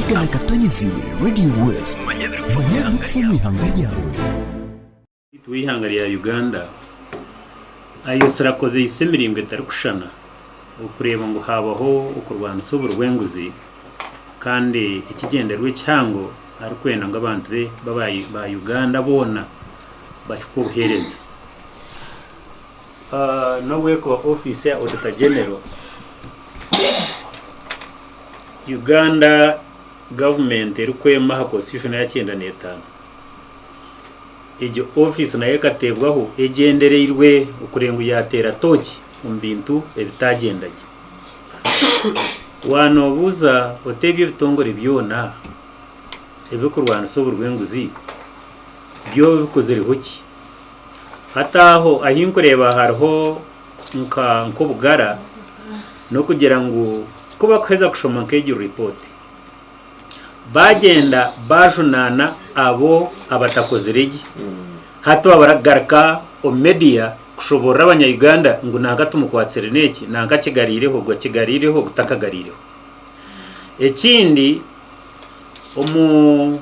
Igana Katonyezi Radio West. Manya ebirikufa omu ihanga ryawe. Beitu w'eihanga rya Uganda ayotsire akozeise emiringo etarikushushana okureeba ngu haabaho okurwanisa oburi bw'enguzi kandi ekigyendererwa ekihango arikwenda ngu abantu be ba Uganda boona bahikwe obuheereza. N'obu erikuba ofiisi ya Auditor General, Uganda gavumenti erikwema aha constitution eya 95. Egyo ofiisi nayo ekateebwaho egyendereirwe okureeba ngu yaateera tooki omu bintu ebitaagyenda gye. Waanoobuuza oti ebyo ebitongore byona ebirikurwanisa oburi bw'enguzi byo bikozireho ki? Hati aho ahi nkureeba hariho nka nk'obugara n'okugira ngu ku bakuheza kushoma nk'egyo ripooti, Baagyenda baajunaana abo abatakozire gye. Hati baaba barikugaruka omu media kushoboorora abanya-Uganda ngu nanka tumukwatsire n'eki, nanka akigariireho, ogu akigariireho, ogu takagariireho. Ekindi, omu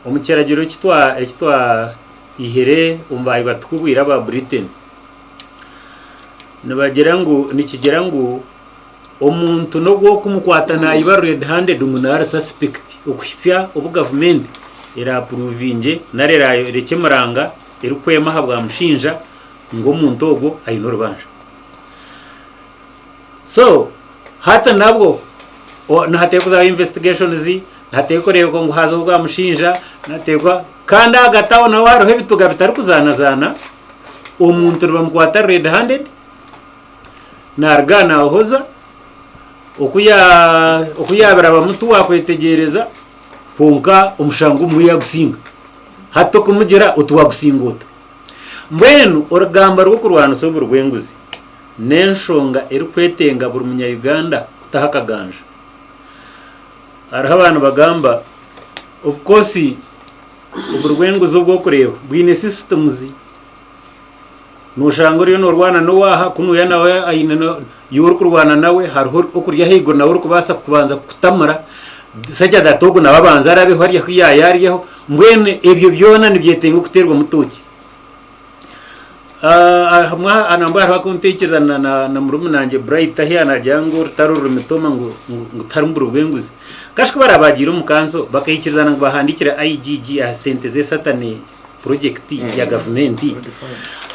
omu kiragiro eki twa eki twaihire omu baayi batukubwire aba Britain, nibagira ngu nikigira ngu Omuntu n'obu okumukwata nayiba red handed ngu nari suspect okuhitsya obu gavumenti erapuruvingye nari erayorekye emuranga erikwema aha bwa mushinja ngu omuntu ogwo aine orubanja. So hati nabwo nihateekwa kuzaho investigations, nihateekwa kureebeka ngu hazaho obwa mushinja, nihateekwa kandi ahagati aho naho hariho ebituga bitarikuzaanazaana, omuntu nibamukwata red handed, Naruga naahoza, oku oku yaabirabamu tiwaakwetegyereza, kwonka omushango ogumwe yaagusinga. Hati okumugira oti waagusinga ota? Mbwenu orugamba rw'okurwanisa oburi bw'enguzi n'enshonga erikwetenga buri munya-Uganda kutaho akaganja. Hariho abantu bagamba, of course oburi bw'enguzi obu orikureeba bwine systems. Noshanga oriyo norwana n'owaaha kunuya nawe aine iwe orikurwana nawe hariho okuri ahaiguru nawe orikubaasa kubanza kukutamura such that ogu nawe abanze arabeho arye ahu yaayaryeho mbwenu ebyo byona nibyetenga okuteerwamu tooki. Hamwe nambwa hariho aku ntekyereza na murumuna wangye Bright ahu yaaba naagira ngu orutaro ruri mitooma ngu tiharimu buri bw'enguzi. Kashi ku baraabe baagiire omu kanso bakaikirizana ngu bahandiikire IGG aha sente z'esatani purojekiti ya gavumenti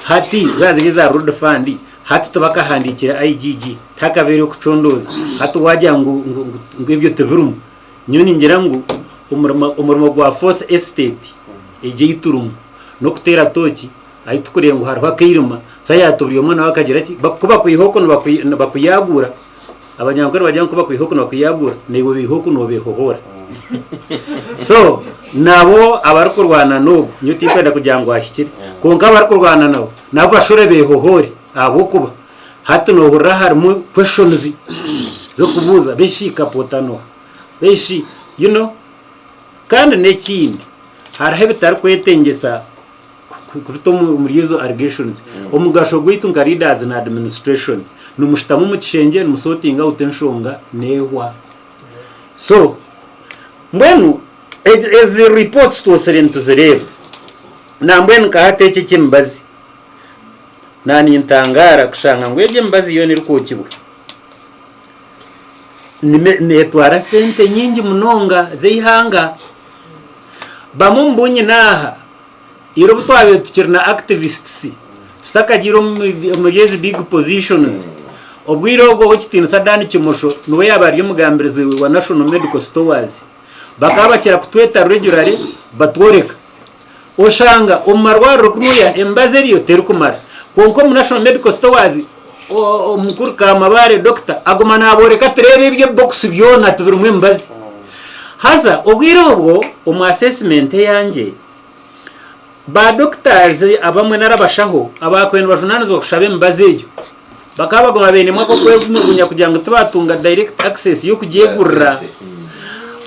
hati zaaba ziri eza road fund hati tibakahandiikire IGG tihakabaire okucondooza hati waagira ngu ngu ebyo tibirimu nyowe ningira ngu omurimo omurimo gwa fourth estate egi ei turimu n'okuteera tooki ahu turikureeba ngu hariho akairima sayaati buri omwe nawe akagira ki ku bakwiha oku nibakuyaagura Abanyankore nibagira ngu ku bakwiha oku nibakuyaagura, naiwe baiha oku noobeehohoora. So nabo abarikurwana n'ogwo, nyowe tinkwenda kugira ngu ahikire, kwonka abarikurwana nawe nabo bashure beehohoore ahabw'okuba hati noohurira harimu questions z'okubuuza beshi kapoota n'oha? Beshi you know kandi n'ekindi hariho ebitarikwetengyesa kubita omuri ezo allegations. Omugasho gwaitu nka leaders na administration nimushutama omu kishengye nimu sorting out enshonga nehwa. So mbwenu ezi reports twosire nituzireeba nambwenu nka hati eki eky'emibazi nanintangaara kushanga ngu egi emibazi yoona erikwokibwa netwara sente nyingi munonga z'eihanga. Bamwe omu bu nyine aha Ira obu twabaire tukiri na activists tutakagiire omuri ezi big positions, obwire obwo Owekitiinisa Dan Kimosho niwe yaaba ari omugambirizi wa National Medical Stores, bakaba bakira kutweta regularly batworeka. Oshanga omu marwariro kunuya emibazi eriyo terikumara kwonka omu National Medical Stores omukuru Kamabare doctor aguma naboreka ati reeba ebi ebibokisi byona tibirimu emibazi. Haza obwire obwo omu assessment eyangye, Ba doctors abamwe nari abashaho abaakubaire nibajunaanizibwa kushaba emibazi egyo bakaba baguma bainemu ak'okwemurugunya kugira ngu tibaatunga direct access y'okugyegurira.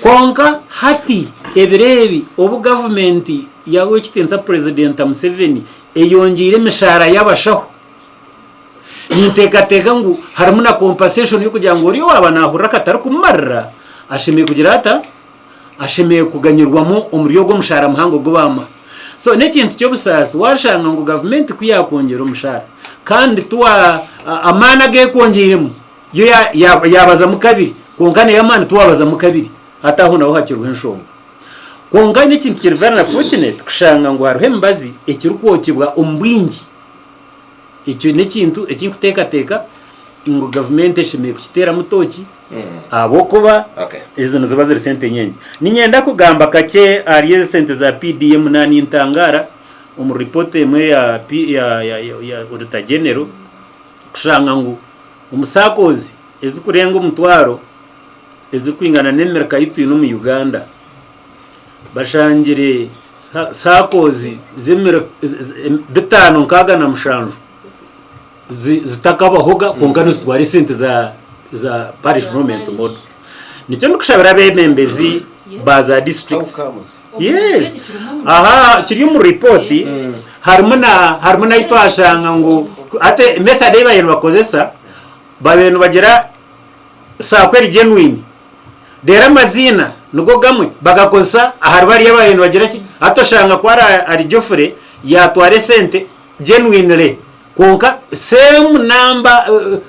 Kwonka hati ebiro ebi obu gavumenti ya Owekitiinisa Purezidenta Museveni eyongyeire emishaara y'abashaho, ninteekateeka ngu harimu na compensation y'okugira ngu oriya owaaba naahurira akatarikumumarira ashemereire kugira ata? ashemereire kuganyirwamu omuri ogwo omushaara muhango ogu baamuha. So n'ekintu ky'obusaasi waashanga ngu gavumenti ku yaakwongyera omushaara kandi tiwa amaani agu ekwongyeiremu yo yaabazamu kabiri kwonka nayo amaani tiwaabazamu kabiri hati aho naho hakiriho enshonga. Kwonka n'ekintu kiri very unfortunate kushanga ngu hariho emibazi ekirikwokibwa omu bwingi. Ekyo n'ekintu eki nkuteekateeka ngu gavumenti eshemereire kukiteeramu tooki ahabw'okuba Okay. ezo niziba ziri sente nyingi. Niinyenda kugamba kakye ahari ezi sente za PDM naanintangaara omu ripoota emwe ya P ya ya ya Auditor General kushanga ngu omu SACCOs ezirikurenga omutwaro ezirikwingana n'emirika ei twine omu Uganda bashangire SACCOs 567 zitakabahoga kwonka nizitwara esente za parish development model. Nikyo ndikushabira abebembezi ba za districts. Yes. Aha kiri omu report harimu na harimu nahi twashanga ngu hati method ei bariyo nibakozesa babaire nibagira sacco eri genuine Reero amaziina nigo gamwe bagakozesa ahari bariya abaabaire nibagira ki, hati oshanga ku ari Geoffrey yaatwara esente genuinely kwonka same number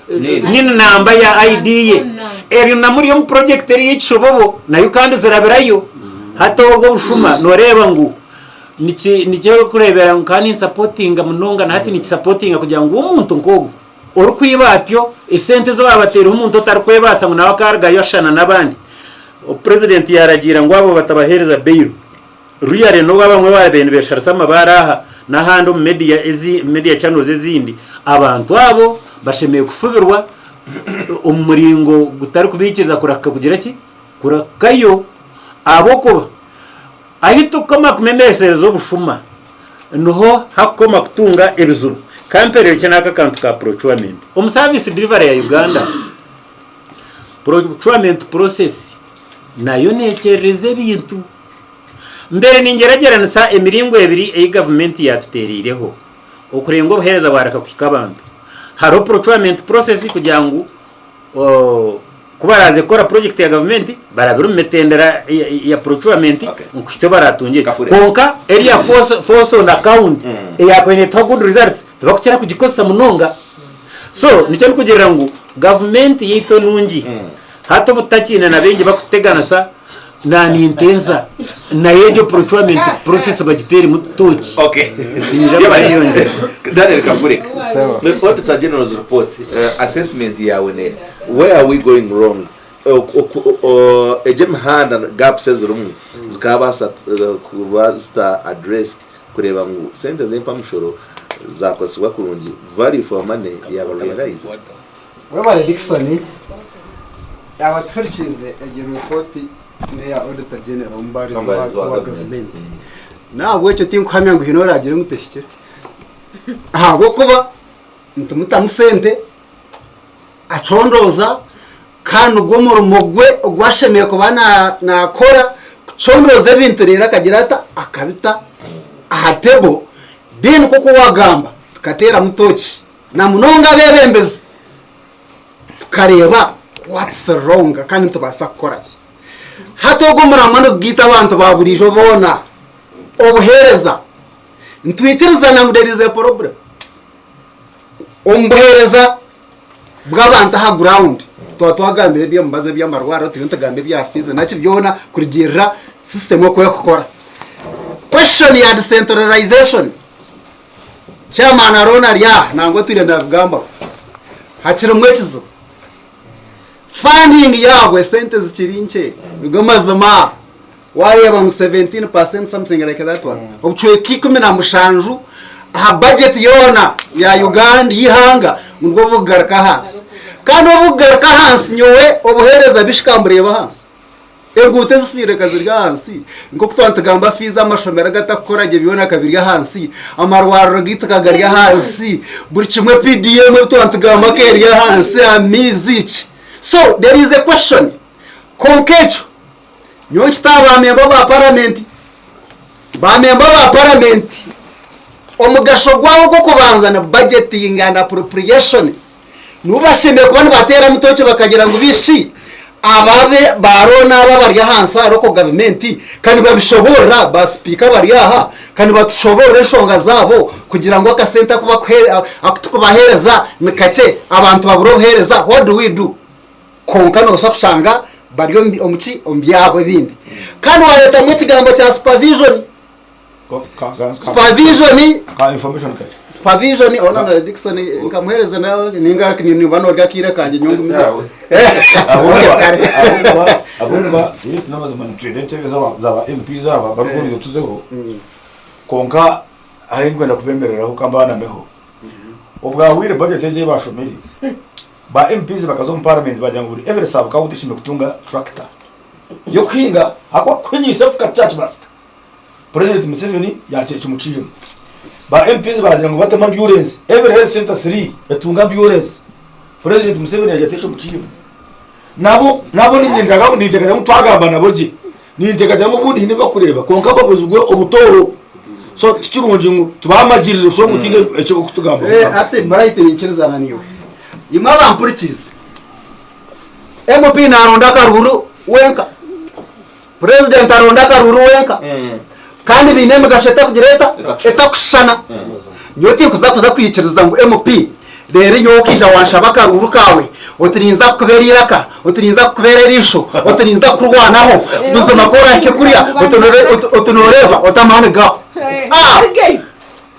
NIN number ya ID ye eryo na muri omu project eri ey'ekishobobo nayo kandi zirabirayo. Hati obwo obushuma nooreeba ngu nikyo orikureebera ngu nkaba ninsapotinga munonga na hati ninkisapotinga kugira ngu omuntu nk'ogwo Orikwiba atyo esente ezi baabateeriho omuntu otarikwebaasa ngu nawe akaarugayo ashushana n'abandi. Purezidenti yaaragiira ngu abo batabaheereza bail. Really n'obu abamwe baabaire nibesharisa amabaare aha n'ahandi omu media ezi media channels ezindi, abantu abo bashemereire kufubirwa omu muringo gutarikubaikiriza kurahika kugira ki? Kurahikayo ahabw'okuba Ahi turikukoma kumemeesereza obushuma, niho hakukoma kutunga ebizibu. Ka mpererekye n'aka akantu ka procurement. Omu service delivery ya Uganda, procurement process nayo nekyerereza ebintu. Mbaire ningyeragyeranisa emiringo ebiri ei gavumenti yatutereireho okurenga obuheereza bwareka kuhika abantu. Hariho procurement process kugira ngu Ku baraaze kukora project ya gavumenti barabire omu mitendera ya procurement Okay. nkuhitsya obu baraatungye. Kafure. Kwonka eriya force, force on account eyaakubaire neetuha good results tibakukira kugikozesa munonga. So nikyo ndikugirira ngu gavumenti yaitu enungi hati obu tutakiine na baingi bakututeganisa nanintensa nayo egyo procurement process bagiteeremu tooki. Okay. Niinyija Yebare. kugyeyongyera. Daniel Kafure. Sawa. The Auditor General's report, assessment yawe ne where are we going wrong? Egyo emihanda gaps ezirimu zikabaasa kuba zita addressed kureeba ngu sente z'empamushoro zakozesibwa kurungi value for money yaba realized. Webare Dickson, yaaba tuhurikiize egyo ripooti n'eya Auditor General omubarizi Omubarizi wa wa gavumenti. gavumenti. N'ahabw'ekyo tinkuhamya ngu haine oraagire ngu tehikire. Ahabw'okuba nitumutamu sente, acondooza, kandi nigwo murimo gwe ogu ashemereire kuba naakora, kucondooza ebintu reero akagira ata, akabita aha table, then nk'oku waagamba tukateeramu tooki. Na munonga abeebembezi tukareeba what's wrong kandi nitubaasa kukora ki. Hati ogu omuramwa nigugaita abantu ba buriijo boona, obuheereza. Nitwikirizana ngu there is a problem omu buheereza bw'abantu aha ground. Twaba twagambire eby'emibazi, eby'amarwariro, turiyo nitugamba ebya fees naki byona kurugiirira system oku erikukora. Question ya decentralization. Chairman Arooni ari aha nangwa otwire nabigambaho. Hakirimu ekizibu. Funding yaabo esente zikiri nkye nigo mazima. Wareeba ngu 17% something like that one. Obucweka 17 aha budget yoona ya Uganda y'eihanga nibwo burikugaruka ahansi. Kandi obu burikugaruka ahansi nyowe obuheereza bishika mbureeba ahansi. Enguuto ezifiire ka ziri ahansi, nk'oku twaba nitugamba fiizi amashomero agatarikukora gye byona ka biri ahansi, amarwariro gaitu ka gari ahansi, buri kimwe PDM ebi twaba nitugamba ka eri ahansi, amaizi ki. So there is a question, kwonka ekyo nyowe nkita aha ba memba ba paramenti, ba memba ba paramenti omugasho gwabo ogw'okubanza ni budgeting and appropriation, nibo bashemereire kuba nibateeramu tooki bakagira ngu bishi. Aba ba roona aba abari ahansi aha local gavumenti ka nibabishoboorora, ba sipiika abari aha ka nibatushoboorora enshonga zaabo kugira ngu akasente aku aku turikubaheereza ni kakye abantu babure obuheereza, what do we do? Kwonka noobaasa kushanga bari omu ki? Omu byabo ebindi. Kandi waareetamu ekigambo kya supervision, Supervision Ka information kakye. Supervision ona na Dickson nkamuhereza nawe ninga niba norya akaire kangye nyowe ngumize. Ahabw'okuba ahabw'okuba ahabw'okuba yes n'amazima nitwenda entebe z'aba z'aba MPs aba barikugonza tuzeho kwonka ahi ndikwenda kubemereraho kambanameho obwahwire budget egi ei bashomire ba MPs bakaza omu parliament bagira ngu buri every sub county eshemereire kutunga tractor y'okuhinga ahakuba kuhingiisa efuka tikyakibaasika. Purezidenti Museveni yaakira ekimukiihemu. Ba MPs baagira ngu batemu ambyurensi, every health centre three etunge ambyurensi. Purezidenti Museveni yaagira ati ekimukiihemu. Nabo nabo ninyendaga ngu ninteekateeka ngu twagamba nabo gye, ninteekateeka ngu obundi haine ebi barikureeba kwonka babuzirwe obutooro. So tikirungi ngu tubamagirire oshushe ngu tihaine eki barikutugambaho. Eh, ati Bright ninkirizana naiwe. Imwe abampurikiize, MP naaronda akaruuru wenka. Purezidenti aronda akaruuru wenka kandi baine emigasho etakugira eta? Etakushushana. Nyowe tinkuza kuza kwikiriza ngu MP reero nyowe okaija wanshaba akaruuru kaawe oti ninza kukubeera eiraka, oti ninza kukubeera eriisho, oti ninza kukurwanaho, buzima ku orahike kuriya oti nooreeba oti amaani gaawe. Ah!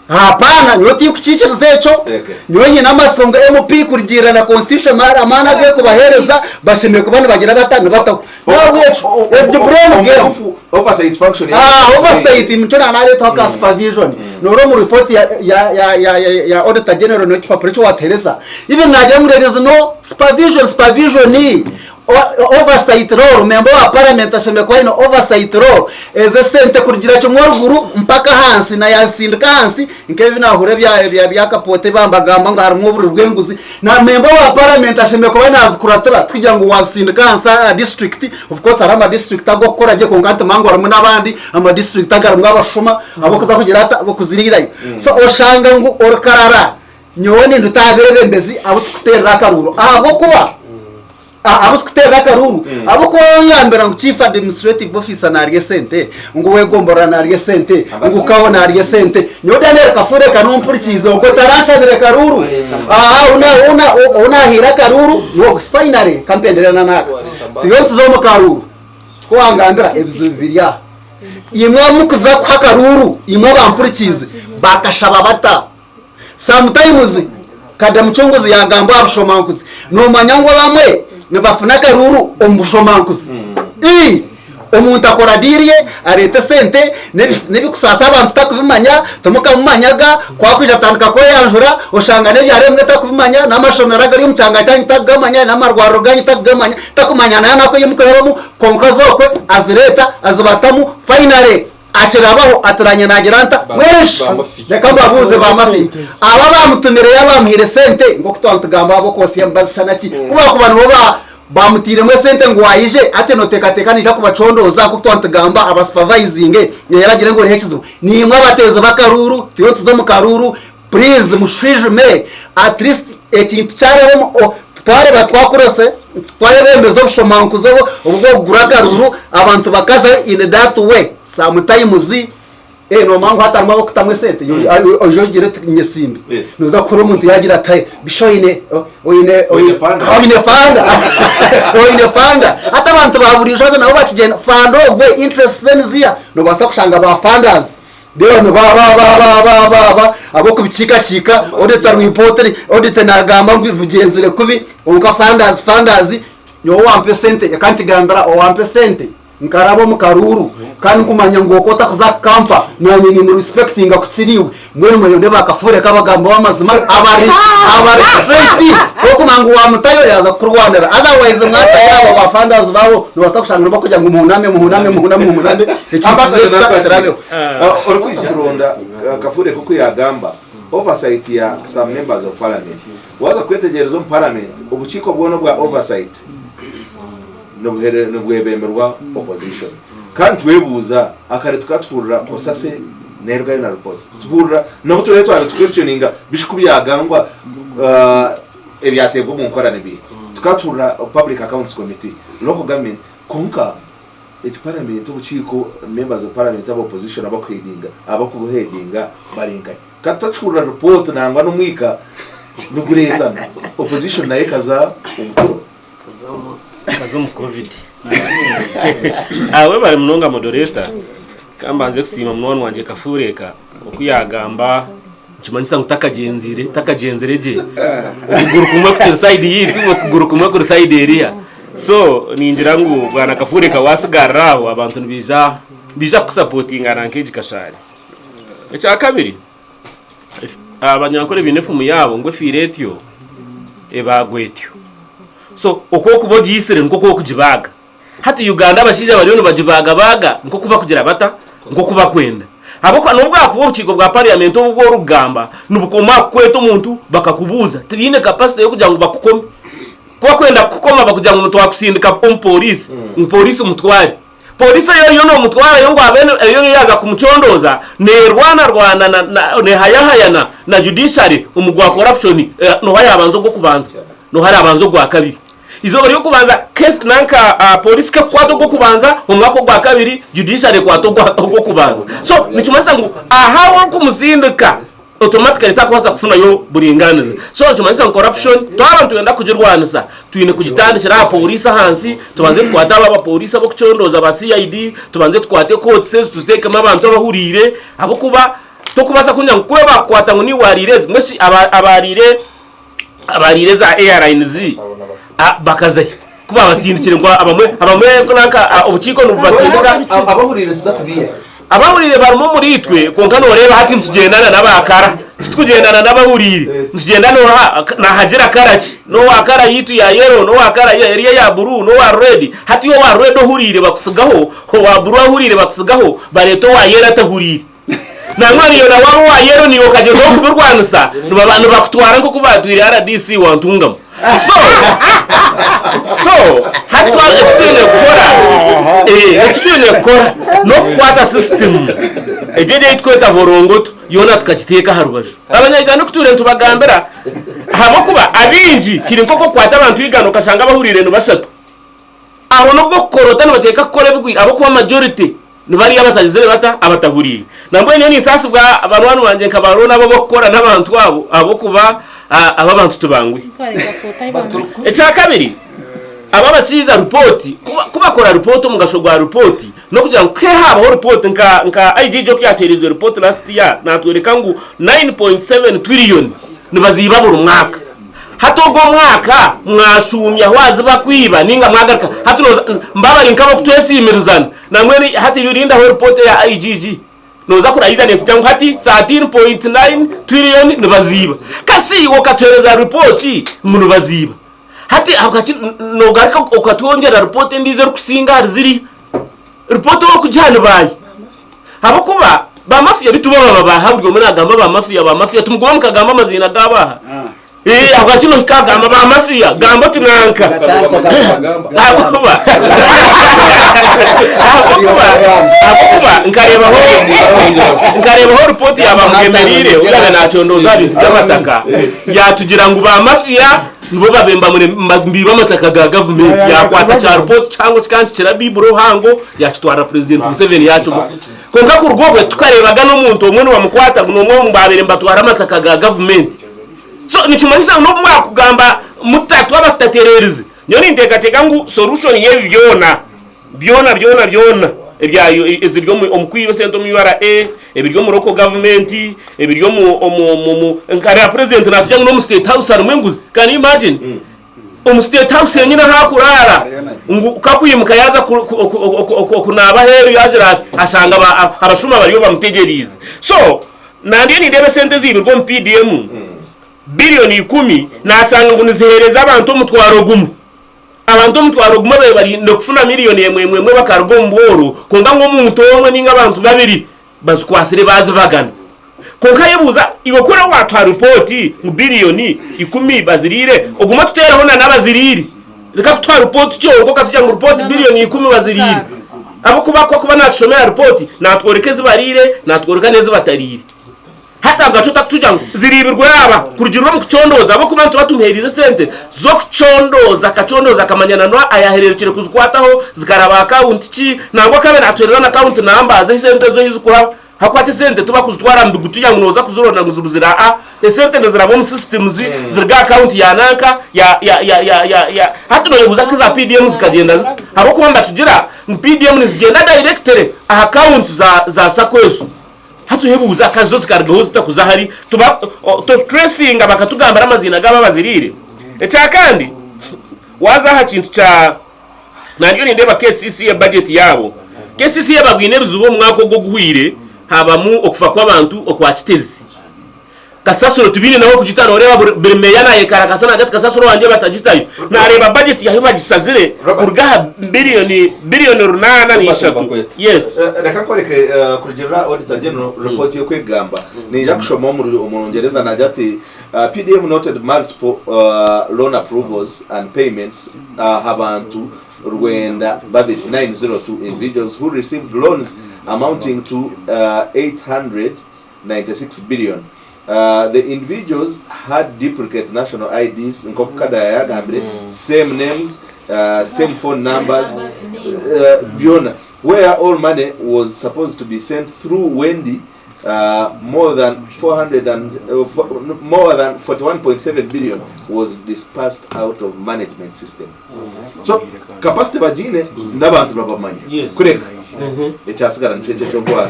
Hapana, nyowe tinkukiikiriza ekyo. Okay. Nyowe nyine amatsiko ngu MP kurugiirira na constitution amaani agu erikubaheereza bashemereire kuba nibagira bata? Nibataho. N'ahabw'ekyo the blame game. Omubuufu oversight function ya Ah, oversight nikyo nareetaho ka supervision. Noora omu report ya ya ya ya ya ya auditor general n'ekipapura eki watuheereza, even naagira ngu there is no supervision, supervision Oversight role, Memba wa Paramenti ashemereire kuba aine oversight role ez'esente kurugira kimwe oruguru mpaka ahansi na yazisindika ahansi nk'ebi nahurira ebya ebya ebya Kapote bambagamba ngu harimu oburi bw'enguzi na memba wa Paramenti ashemereire kuba nazikuratira tikugira ngu wazisindika ahansi aha district of course hariho ama district ag'okukora gye kwonka ntimanya ngu harimu n'abandi ama district agarimu abashuma ab'okuza kugira ata ab'okuziriirayo so oshanga ngu orukarara nyowe ninduta aha beebembezi abu tukuteerera akaruuru ahabw'okuba Abu tukuteerera akaruuru ahabw'okuba wangambira ngu Chief Administrative Officer naarya esente, ngu ow'egomborora naarya esente, ngu kaho naarya esente, nyowe Daniel Kafure ka nompurikiize ogwo taranshabire karuuru. Aha ou naahaire akaruuru n'ogu. Finally kampendere na n'aka. Turiyo nituza omu karuuru, ku wangambira ebizibu biri aha. Imwe abu mukuza kuha akaruuru, imwe abampurikiize, bakashaba bata? Sometimes Kada Mucunguzi yagamba aha bushomankuzi nomanya ngu abamwe nibafuna akaruuru omu bushomankuzi. Ii Omuntu akora deal ye areeta esente n'ebikusaasa abantu takubimanya timukamumanyaga ku akwija atandika kweyanjura oshanga n'ebyaro ebimwe takubimanya n'amashomero agari omu kyanga kyanyu takugamanya n'amarwariro ganyu takugamanya takumanya n'enaku ei mukurabamu kwonka z'okwe azireeta azibatamu finally Akirabaho ati Ranye naagira nta? Mweshi reka mbabuuze ba mafi aba abaamutumireyo abaamuhaire esente nk'oku twaba nitugamba ab'okwotsya emibazi shana ki ku baakuba nibo baamutairemu esente ngu aije ati nooteekateeka naija kubacondooza nk'oku twaba nitugamba abasupervisinge reero agire ngu oriho ekizibu. Naimwe abateezi b'akaruuru turiyo nituza omu karuuru puriizi mushwijume at least ekintu kyareeba twareeba twakurose twayebembeza obushomankuzi obu obw'okugura akaruuru abantu bakazayo in that way sometimes eh nomanya ngu hati harimu ab'okutamu esente oije ogire oti nyesimbe Yes. noza kuhurira omuntu yagira ati "Hey, bisha oine oine Oine fanda." oine fanda oine fanda hati abantu ba buriijo haza nabo bakigyenda fanda ogwe interest ze niziiha nobaasa kushanga ba fandazi Reero ba ba ba ba ba ba ba ab'okubikiikakiika auditor report auditor naagamba ngu bigyenzire kubi kwonka funders funders nyowe owampa esente reka nkigambira owampa esente nkaraba omu karuuru kandi nkumanya ngu okwo otakuza kukampa naanye nimurespectinga kukira iwe mbwenu murinde bakafuure k'abagambi b'amazima abari abari straight okumanya ngu waamutayo yaaza kukurwanira otherwise mwatayo abo ba funders baabo nobaasa kushanga nibakugira ngu muhuname muhuname muhuname muhuname ekintu Ambassador kitarabeho. Orikwija kuronda Kafure nk'oku yagamba oversight ya some members of parliament. Waza kwetegyereza omu parliament obukiiko bwona obwa oversight nibwebemberwa opposition. Kandi twebuuza akare tukaba tuhurira Cosase nerugayo na reports. Tuhurira nabu turiyo twaba nitu questioninga bishi ku byagambwa ebyateebwa omu nkora nibiiha. Tukaba tuhurira Public Accounts Committee, Local Government, kwonka egi Paramenti, obukiiko, Members of Parliament aba Opposition abakuheadinga, abakubuheadinga bari nkahi? Ka tutakihurira report nangwa n'omwika nigureetana, Opposition nayo ekaza omu turo. Kaza omu covid. Webare munonga moderator. Kambanze kusiima munywani wangye Kafuureka oku yaagamba nikimanyisa ngu takagyenzire takagyenzire gye. Okuguru kumwe kukiri sayidi yaitu okuguru kumwe kuri sayidi eriya. So ningira ngu bwana Kafuureka waasigarira aho abantu nibaija nibaija kukusapotinga nank'egi kashaari. Ekyakabiri, Abanyankore baine efumu yaabo ngu efiire etyo ebaagwa etyo. So oku orikuba ogiitsire nikwo oku orikugibaaga. Hati Uganda abashaija bariyo nibagibaagabaaga nk'oku barikugira bata? Nk'oku barikwenda. Ahabw'okuba n'obu bwakuba obukiiko bwa parliament obu obu orikugamba nibukoma aha kukweta omuntu bakakubuuza, tibaine capacity y'okugira ngu bakukome. Ku barikwenda kukukoma bakugira ngu nitwakusindika omu pooriisi, ngu pooriisi mutware. Poliisi ei oriyo noomutwarayo ngu abe eriyo yaaza kumucondooza neerwanarwana na na neehayahayana na judiciary omu gwa corruption nooha yaabanza ogw'okubanza nooha araabanza ogwa kabiri. Eizooba ry'okubanza case nanka poliisi kekukwata ogw'okubanza omwaka ogwa kabiri judiciary ekwata ogwa ogw'okubanza. So nikimanyisa ngu aha ahu orikumusindika automatically takubaasa kufunayo buringaaniza. So nikimanyisa ngu corruption twaba nitwenda kugirwanisa, twine kugitandikira aha pooriisi ahansi, tubanze tukwate abo abapooriisi ab'okucondooza ba CID, tubanze tukwate courts ezo tuziteekemu abantu abahuriire ahabw'okuba tokubaasa kugira ngu kube baakukwata ngu niiwe waariire ezi, mbwenu shi abaariire abaariire za airlines bakazahi? Ku baabasindikire ngu abamwe abamwe nanka obukiiko nibubasindika. Abahuriire tuza kubiiha. Abahuriire barimu omuriitwe, kwonka nooreeba hati nitugyendana n'abaakara, titukugyendana n'abahuriire. Nitugyenda n'oha naahagira kara ki? N'owa kara yaitu ya yero, n'owa kara eri eya buruu, n'owa reedi. Hati owa reedi ohuriire bakutsigaho, owa buruu ahuriire bakutsigaho, bareeta owa yero atahuriire. Nangwa niiwe na waaba owa yero naiwe okagyezaho kubirwanisa, nibaba nibakutwara nk'oku baatwire RDC wa Ntungamo. So, so hati twa eki twine kukora, eh, eki twine kukora n'okukwata system egyo eri ei tukweta vorongoto yoona tukagiteeka aha rubaju. Abanyayuganda oku twire nitubagambira ahabw'okuba abaingi kiri nk'oku okukwata abantu igana okashanga abahuriire ni bashatu. Aho nobwo okukorota nibateeka kukora ebigwire ahabw'okuba majority nibariya abatagizire bata? Abatahuriire. Nambwenu nyowe ninsaasibwa banywani bangye nka ba Ron abo ab'okukora n'abantu abo ahabw'okuba abo abantu tibanguhi. Ekyakabiri, abo abashaija ripooti ku bakora ripooti omugasho gwa ripooti n'okugira ngu ku haabaho ripooti nka nka IGG oku yaatuheereize ripooti last year naatworeka ngu 9.7 trillion nibaziiba buri mwaka. Hati ogwo omwaka mwashuumya waaziba kwiba ninga mwagaruka hati noza mbabari nk'abokutwesiimirizana nambwenu hati rindaho report eya IGG noza kurahiza netugira ngu hati 13.9 trillion nibaziiba kasi iwe okatuhereza report ngu nibaziiba hati ahabwaki nogaruka okatwongyera report endiijo erikusinga ahari ziriya report ow'okugiha ni baahi Ahabw'okuba ba mafia bitu bo baba baaha buri omwe nagamba ba mafia ba mafia timugume mukagamba amaziina gaabo aha Eh, ahabwaki nohika agamba ba mafia gamba oti nanka ahabw'okuba ahabw'okuba ahabw'okuba nkareebaho nkareebaho ripooti ya Bamugemereire obu yaabaire naacondooza aha bintu by'amataka yaatugira ngu ba mafia Nibo babemba mbiiba amataka ga gavumenti yakwata kya report kihango kikankikira bibura ohango yakitwarira president Museveni yakimuha. Kwonka kuruga obwe tukarebaga n'omuntu omwe nibamukwata ngu n'omwe omu babaire nibatwara amataka ga gavumenti. So nikimanyisa ngu n'obu mwakugamba muta twaba tutatererize, nyowe ninteekateeka ngu solution y'ebi byona Byona byona byona ebya eziri omu omu kwiba esente omu URA, ebiri omu local government, ebiri omu omu omu omu nka reeba president natugira ngu n'omu state house harimu enguzi. Can you imagine? Omu state house henyini ahu akuraara ngu kakwimuka yaaza ku- ku- oku- oku- oku- okunaaba aheeru yaagira ati ashanga aba- abashuma bariyo bamutegyereize. So nandiyo nindeeba esente eziibirwe omu PDM billion ikumi nashanga ngu niziheereza abantu omutwaro gumwe. Abantu omutwaro gumwe babaire bari kufuna miriyoni emwe emwe emwe bakaruga omu bworo, kwonka ngu omuntu omwe ninga abantu babiri bazikwatsire bazibagana. Kwonka yebuuza, iwe ku oraabe waatuha ripooti ngu biriyoni ikumi baziriire, ogume otuteereho na n'abaziriire. Reka kutuha ripooti kyonka okatugira ngu ripooti biriyoni ikumi baziriire. Ahabw'okuba ku arikuba naatushomera ripooti, naatworeka ezi bariire, naatworeka n'ezi batariire. Hati ahabwaki otakutugira ngu ziriibirwe aba kurugirira omu kucondooza ahabw'okuba nituba tumuheeriize esente z'okucondooza akacondooza akamanya na n'oha ayahereerukire kuzikwataho zikaraba akawunti ki nangwa akaba naatuheereza na akawunti namba ze esente ezo ahu zirikuraba ahabw'okuba hati esente tibakuzitwara mu bigutuya ngu nooza kuzironda ngu zibuzire aa esente niziraba omu systems ziruga aha akawunti ya nanka ya ya ya ya ya ya hati nooyebuuza nka eza PDM zikagyenda zita ahabw'okuba nibatugira ngu PDM nizigyenda directly aha akawunti za za sacco ezo. Hati oyebuuza ka zo zikarugaho zita kuza ahari tuba to tracinga bakatugambira amaziina gaabo abaziriire. Ekyakandi waaza aha kintu kya nangye nindeeba KCCA budget yaabo, KCCA babwine ebizibu omu mwaka ogu oguhweire habamu okufa kw'abantu okwa Kiteezi. Kasasiro tibaine nahu okugita noreeba buri meeya nayekarakasa nagira ati kasasiro wangye batagitayo. Nareeba budget yahu bagisazire kuruga aha billion billion runaana na ishatu. Yes. Reka nkworeke kurugirira Auditor General report y'okwegamba. Ninja kushoma omu Rungyereza nagira ati PDM noted multiple loan approvals and payments aha bantu 92, 902 individuals who received loans amounting to 800 96 billion. The individuals had duplicate national IDs nk'oku Kadaya yagambire, same names, same phone numbers, byona. Where all money was supposed to be sent through Wendy, more than 400 and, more than 41.7 billion was dispersed out of management system. So capacity bagiine n'abantu nibabamanya. Yes. Kureka Ekyasigara nikyo ekyo eky'okuba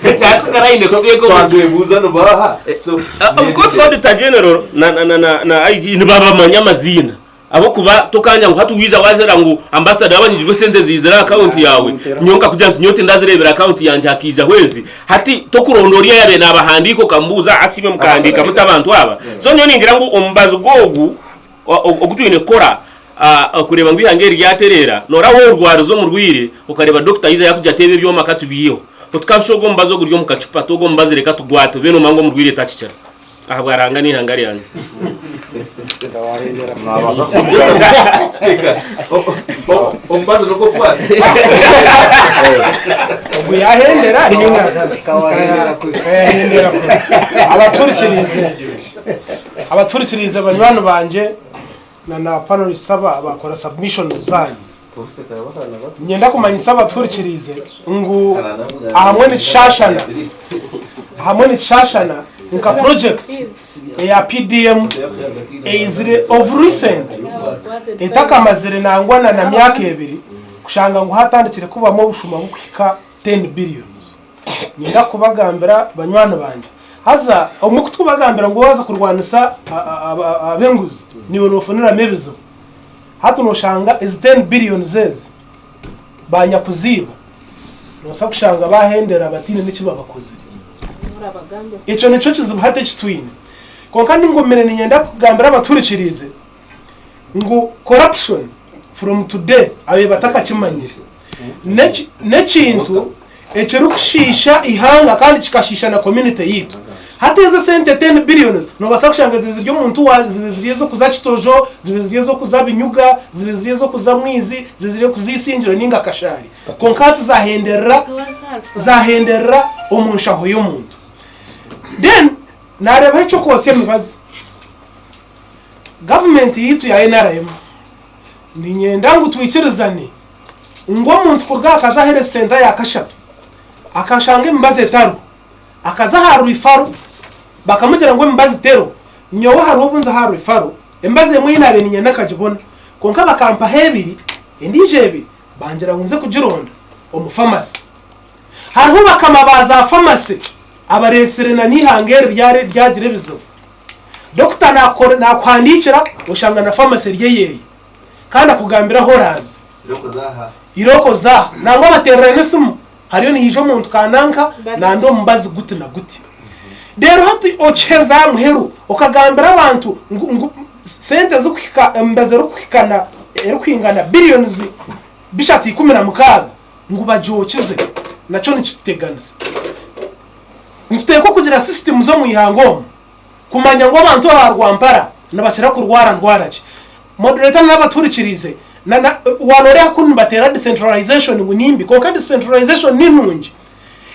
Ekyasigara aine So, kuteeka omu- twatwebuuza nibaha so Of course Auditor General na, na, na, na, na IG nibabamanya amaziina ahabw'okuba tokanya ngu hati waija wazira ngu ambassador yaba anyigirwe esente ziizire aha account yaawe nyowe nkakugira nti nyowe tindazireebire account yangye hakaijaho ezi hati tokuronda oriya oyabaire nabahandiika okamubuuza hati imwe mukahandiika muta abantu aba so nyowe ningira ngu omubazi gw'ogu Oku twine kukora kureeba ngu eihanga eri ryatereera, nooraba waaba orwarize omurwaire okareeba dokita yaija yaakugira ati ebi ebyoma ka tubiiheho. Otikashuusha ogwo omubazi oguri omu kacupa ati ogwo omubazi reka tugwate obe noomanya ngu omurwaire takikira. Ahabwa Ruhanga n'eihanga ryangye. Omubazi nigwo kwata. Ogu yahendera yahendera abaturikirize. Abaturikiriize banywani bangye na na panelists aba abakora submissions zanyu. Niinyenda kumanyisa abaturikiriize ngu ahamwe nikishashana ahamwe nikishashana nka project eya PDM eizire of recent etakamazire nangwa na na myaka ebiri kushanga ngu hatandikire kubamu obushuma bukuhika 10 billions. Niinyenda kubagambira banywani bangye, haza obumwe ku turikubagambira ngu waaza kurwanisa ab'enguzi naiwe noofuniramu ebizibu. Hati nooshanga ezi ten billions ezi banyakuziiba noobaasa kushanga baahendera bataine n'eki babakozire. Ekyo nikyo kizibu hati eki twine. Kwonka ningumire niinyenda kugambira abatuhurikiriize ngu corruption from today abaire batakakimanyire n'ekintu ekirikushiisha eihanga kandi kikashiisha na community yaitu. Hati ezi esente ten billions nobaasa kushanga zibe ziri omuntu wa zibe ziri ez'okuza Kitojo, zibe ziri ez'okuza Binyuga, zibe ziri ez'okuza Mwizi, zibe ziri ez'okuza Isingiro ninga Kashari. Kwonka hati zahenderera zahenderera omu nshaho y'omuntu. Then nareebaho eky'okwotsya emibazi. Gavumenti yaitu ya nrm niinyenda ngu twikirizane ngu omuntu kuruga akaza aha health centre ya kashatu akashanga emibazi etariho, akaza aha referral bakamugira ngu emibazi teriho, nyowe hariho obu nza aha referral emibazi emwe ei naabaire niinyenda nkagibona kwonka bakampaho ebiri endiijo ebiri bangira ngu nze kugironda omu pharmacy. Hariho bakama ba za pharmacy abareetsire na n'eihanga eri ryagira ebizibu. Dokita nakuhandiikira oshanga na pharmacy eri eyeeye kandi akugambira ahu oraaze. Irooko oze aha. Nangwa bateerera n'esimu hariyo nihaija omuntu kananka nanda omubazi guti na guti. Reero hati okiheza aha muheru okagambira abantu ngu sente zirikuhika emibazi erikuhikana erikwingana billions bishatu ikumi na mukaaga ngu bagyokize nakyo nikituteganisa. Nituteekwa kugira systems omu ihanga omu kumanya ngu abantu aba Rwampara nibakira kurwara ndwara ki. Moderator na n'abatuhurikiriize na na waaba nooreeba kunu nibateera decentralization ngu nimbi kwonka decentralization ni nungi.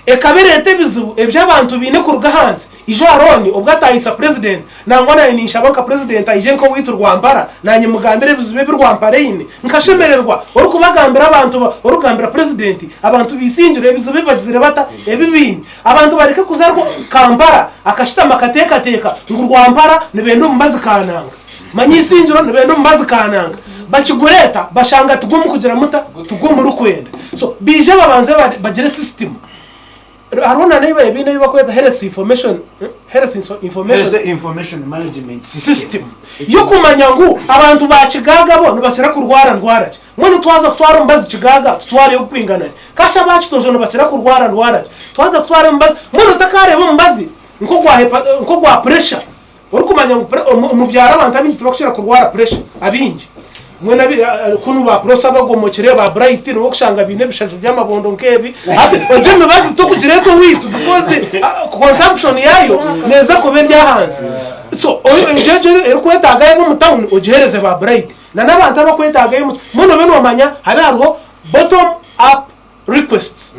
Ekaba ereeta ebizibu ebi abantu baine kuruga ahansi. Ijo Arooni obwo ataahisa purezidenti, nangwa naanye ninshaba nka purezidenti aije nk'owaitu Rwampara naanye mugambire ebizibu ebi Rwampara eine. Nkashemererwa orikubagambira abantu ba, orikugambira purezidenti abantu baisingiro ebizibu ebi bagizire bata, ebi baine. Abantu bareke kuza Rwa, Kampala akashutama akateekateeka ngu Rwampara nibenda omubazi kananga. Manya eisingiro nibenda omubazi kananga. Bakigureeta bashanga tigwo mukugira muta, tigwo murikwenda. So baije babanze bagire system. Hariho na n'ebi ebi bakweta health information, health information Health Information Management System. system y'okumanya ngu abantu ba Kigaaga bo nibakira kurwara ndwara ki. Mbwenu twaza kutwara omubazi Kigaaga tutwareyo ogurikwingana ki? Kasha aba Kitojo nibakira kurwara ndwara ki? Twaza kutwara omubazi, mbwenu otakareeba omubazi nk'ogwa hepa nk'ogwa pressure Orikumanya ngu omu byaro abantu abaingi tibakukira kurwara puresha abaingi. Mbwenu kunu ba Prossy abagomokire, ba Bright nibo orikushanga baine ebishaju by'amabondo nk'ebi. Hati egyo emibazi tokugireeta owaitu because consumption yaayo neeza kuba eri ahansi. So egyo egyo erikwetaaga yaaba omu tawuni ogiheereze ba Bright. Na n'abantu abakwetaaga ey'omu mbwenu obe noomanya habe hariho bottom up requests.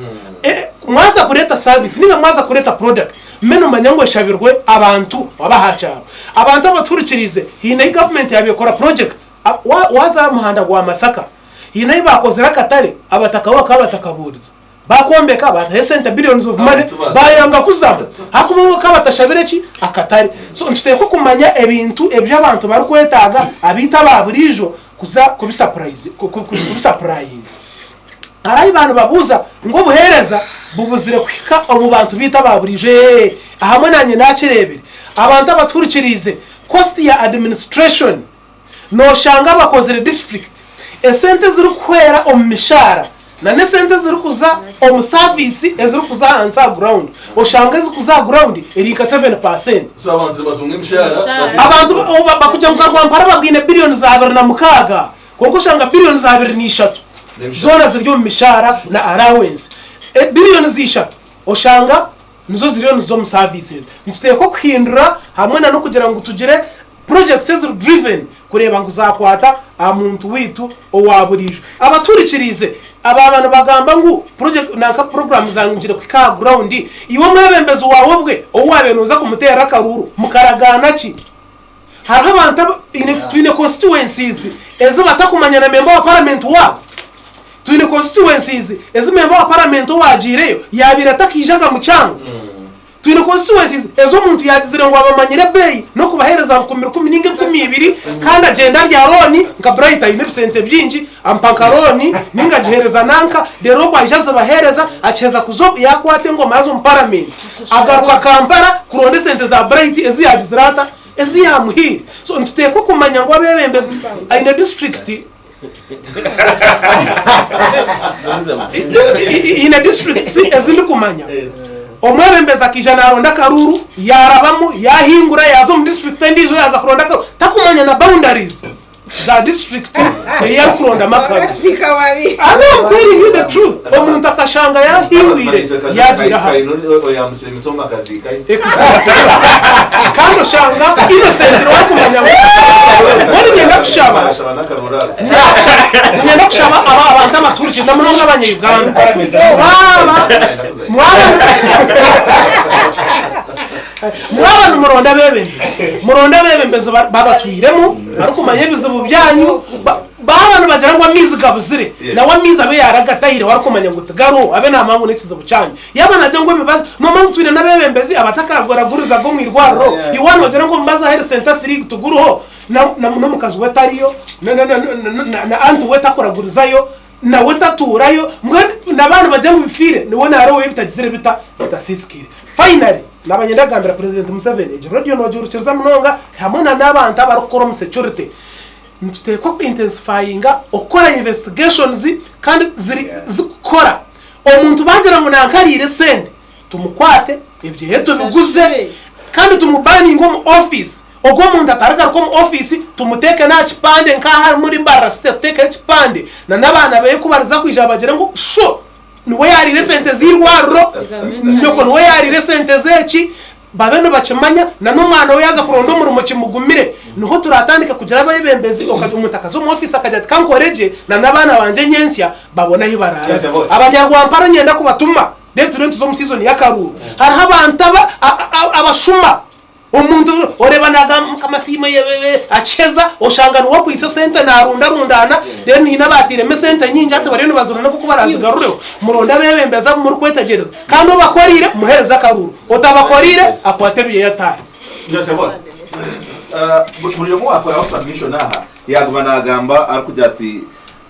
Mwaza kureeta service ninga mwaza kureeta product mbe nomanya ngu eshabirwe abantu aba aha kyaro. Abantu abatuhurikiriize haine ahi government yaabaire ekora projects. Waaza aha muhanda gwa Masaka haine ahi baakozire akatare abataka bo bakaba batakabuurize. Baakombeka baataho esente billions of money baayanga kuzamu ahakuba bo bakaba batashabire ki? Akatare. So nituteekwa kumanya ebintu ebi abantu barikwetaaga abaitu aba buriijo kuza kubisapurayinga. Hariho ahu bantu babuuza ngu obuheereza bubuzire kuhika omu bantu baitu aba buriijo. Ee, ahamwe naanye naakireebire. Abantu abatuhurikiriize, cost ya administration, nooshanga abakozire district, esente ezirikuhwera omu mishaara na n'esente ezirikuza omu service ezirikuza ahansi aha ground, oshanga ezikuza aha ground eri nka 7%. So abantu nibazunga emishara. Abantu bakugira ngu nka Rwampara babwine billions 26. Kwonka oshanga billions 23 zoona ziri omu mishaara na allowance. Billions 3 oshanga nizo ziriyo niziza omu services. Nituteekwa kuhindura hamwe na n'okugira ngu tugire projects eziri driven kureeba ngu zakwata aha muntu waitu owa buriijo. Abatuhurikiriize abaaba nibagamba ngu project nanka program zangire kuhika aha ground, iwe omwebembezi waawe obwe ou waabaire nooza kumuteerera akaruuru mukaragaana ki? Hariho abantu abu twine twine constituencies ezi batakumanya na member wa parliament waabo. Twine constituencies ezi member wa parliament owaagiireyo yaabaire atakaijaga mu kyanga. Twine constituencies ezi omuntu yaagizire ngu abamanyire ebeeyi n'okubaheereza rukumi rukumi nainga enkumi ibiri kandi agyenda arya looni nka Bright aine ebisente bingi ampa nka looni nainga agiheereza nanka reero ogwo aija azibaheereza akiheza kuza yaakwata engoma yaaza omu parliament agaruka Kampala kuronda esente za Bright ezi yaagizire ata? Ezi yaamuhaire. So nituteekwa kumanya ngu abeebembezi aine disiturikiti haine disiturikiti ezi ndikumanya omwebembezi akaija naaronda akaruuru yaarabamu yaahingura yaaza omu disiturikiti endiijo yaaza kuronda akaruuru takumanya na boundaries za disiturikiti ei arikurondamu akaruuru. Sipiika wabi. I know I'm telling you the truth. Omuntu akashanga yahingwire yagiire aha. Oyambukire emitongo akaziikayo. Exactly. Kandi oshanga innocent niwe arikumanya ngu mbwenu niinyenda kushaba Ashaba n'akaruru ako. niinyenda kushaba aba abantu abaturukire na munonga abanya Uganda mwaba mwaba Mwaba nimuronda abeebembezi, muronde abeebembezi babatwiremu, barikumanya ebizibu byanyu. Baaba nibagira ngu amaizi gabuzire, nawe amaizi abe yaaragataireho arikumanya ngu tigariho, abe naamanya ngu n'ekizibu kyanyu. Yaaba naagira ngu emibazi, noomanya ngu twine n'abeebembezi abatakaguragurizaga omu irwariro. Iwe waaba noogira ngu omubazi aha health centre three tiguriho, n'omukazi we tariyo, na anti we takuragurizayo. Nawe tatuurayo, mbwenu na baaba nibagira ngu bifiire, niwe naara owe bitagizire bita? Bitasiisikaire. Finally, naaba niinyenda kugambira President Museveni, egi radio noogihurikiriza munonga hamwe na n'abantu abarikukora omu security, nituteekwa ku intensifyinga okukora investigations kandi ziri zikukora. Omuntu baagira ngu nanka ariire esente, tumukwate, ebyeye tubiguze kandi tumubaninge omu office. Ogwo omuntu atarigaruka omu ofiisi, tumuteeke n'aha kipande nk'aha ahari Mbarara City tuteekeho ekipande na n'abaana beye ku bariza kwija bagire ngu sho niwe yaariire esente z'eirwariro, nyoko niwe yaariire esente z'eki, babe nibakimanya na n'omwana we yaaza kuronda omurimo kimugumire. Niho turatandika kugira abeebembezi omuntu akaza omu ofiisi akagira ati ka nkore gye na n'abaana bangye nyentsya babone ahi baraarabe. Abanyarwampara niinyenda kubatuma. Then turiyo nituza omu season y'akaruuru. Hariho abantu aba abashuma. Omuntu oreeba nagamba Mukama asiimwe yebebe akiheza oshanga niwe akwaitse esente narundarundana then haine abatairemu esente nyingi hati bariyo nibazirunda nk'oku barazigarureho. Muronde abebembezi abu murikwetegyereza kandi obakoreire muhereze akaruuru, otabakoreire akwate ebyeye ataahe. Buri omwe owakoraho submission aha yaguma nagamba arikugira ati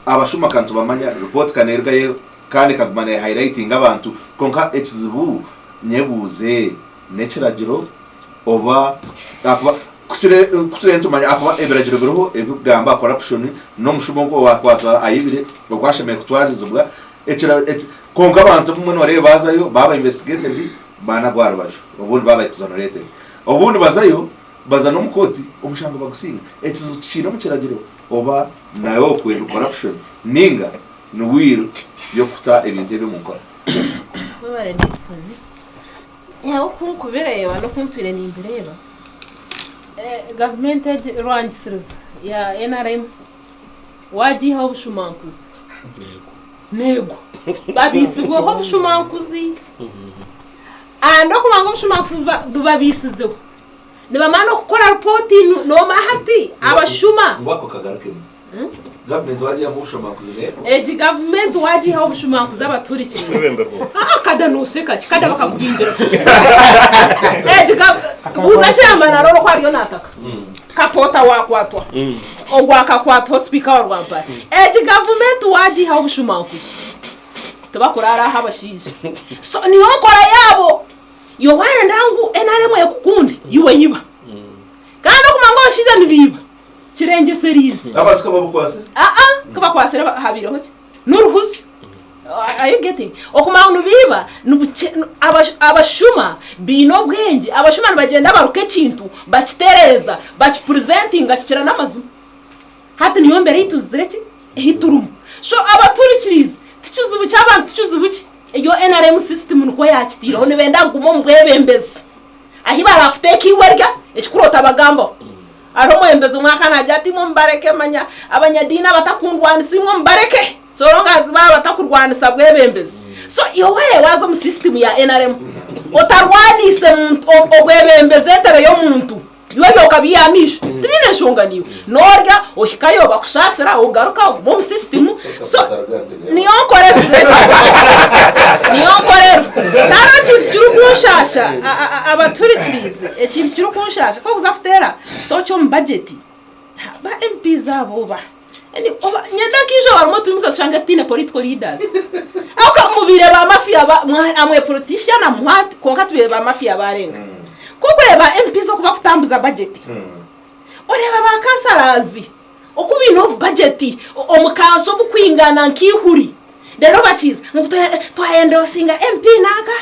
abashuma ka nitubamanya, report ka nerugayo kandi ekaguma ne highlightinga abantu kwonka ekizibu nyebuuze N'ekiragiro oba ahakuba ku turiyo nitumanya ahakuba ebiragiro biriho ebirikugamba aha corruption n'omushumo ogu owakwatwa ayibire oku ashemereire kutwarizibwa kwonka abantu obumwe nooreeba baazayo baaba investigated baanagwa aha rubaju obundi baaba exonerated obundi bazayo baza n'omu kooti omushango bagusinga. Ekizibu tikiine omu kiragiro oba nawe okwe ni corruption ninga ni will y'okuta ebintu ebi omu nkora. Webare Dickson. Nyowe oku nkubireeba n'oku ntwire nimbireeba, gavumenti egi rwangisiriza ya NRM waagiihaho obushumankuzi neegwa. Babiisibweho obushumankuzi and okuba ngu obushumankuzi bubabiisizeho nibamara n'okukora ripooti noomanya hati abashuma. Ngu ako kagarukemu. Gavumenti wagihamu obushomankuzi neegwa. Egi gavumenti wagihaho obushumankuzi abaturikirize. Aa kada nosheka ki kada bakakubingira ki? Egi buuza chairman arore oku ariyo nataka. Kapoota wakwatwa. Ogwo akakwatwaho sipiika wa Rwampara. Egi gavumenti wagihaho obushumankuzi tibakurara aha abashaija. So niyo nkora yaabo. Iwe wayenda ngu NRM ekukunde iwe yiba. Kandi okumanya ngu abashaija nibiiba. Kirengyesereize. Abantu ka babukwasire? Aa, ku bakwasire habaireho ki? N'oruhuzo. Are you getting? Okumanya ngu nibiiba, abashuma baine obwengye, abashuma nibagyenda baruka ekintu, bakitereeza, bakipurezentinga kikira n'amazima. Hati niyo mbeera ei tuzire ki? Ei turimu. So abaturikiriize, ti kizibu ky'abantu, ti kizibu ki? Eyo NRM system nikwo yaakitaireho, nibenda kuguma omu bwebembezi. Ahi baraakuteeka iwe rya, ekikuru otabagambaho. Hariho omwebembezi omwe akaba naagira ati, Imwe mubareke, manya abanyadiini abatakundwanisa imwe mubareke, so long as baaba batakurwanisa bwebembezi. So iwe waaza omu system ya nrm otarwaniise muntu, obwebembezi entebe y'omuntu, iwe ebyo okabiiha amaisho, tibiine nshonga naiwe. Noorya, ohikayo, bakushaasira, ogaruka oguma omu system. So niyo nkora ezizire niyo nkora ero. Tihariho kintu kirikunshaasha abatuhurikiriize, ekintu kirikunshaasha ku orikuza kuteera tooki omu budget, ba MPs abo ba nyenda nka eizooba rimwe twimuke tushange tutaine political leaders. Ahabw'okuba mubaire ba mafia amwe politician amuha kwonka tubaire ba mafia baarenga. Ku orikureeba MPs oku bakutambuza budget, oreeba ba councillors oku baine obubajeti omu kanso obukwingana nk'eihuri reero bakiiza ngu twayendosinga MP nanka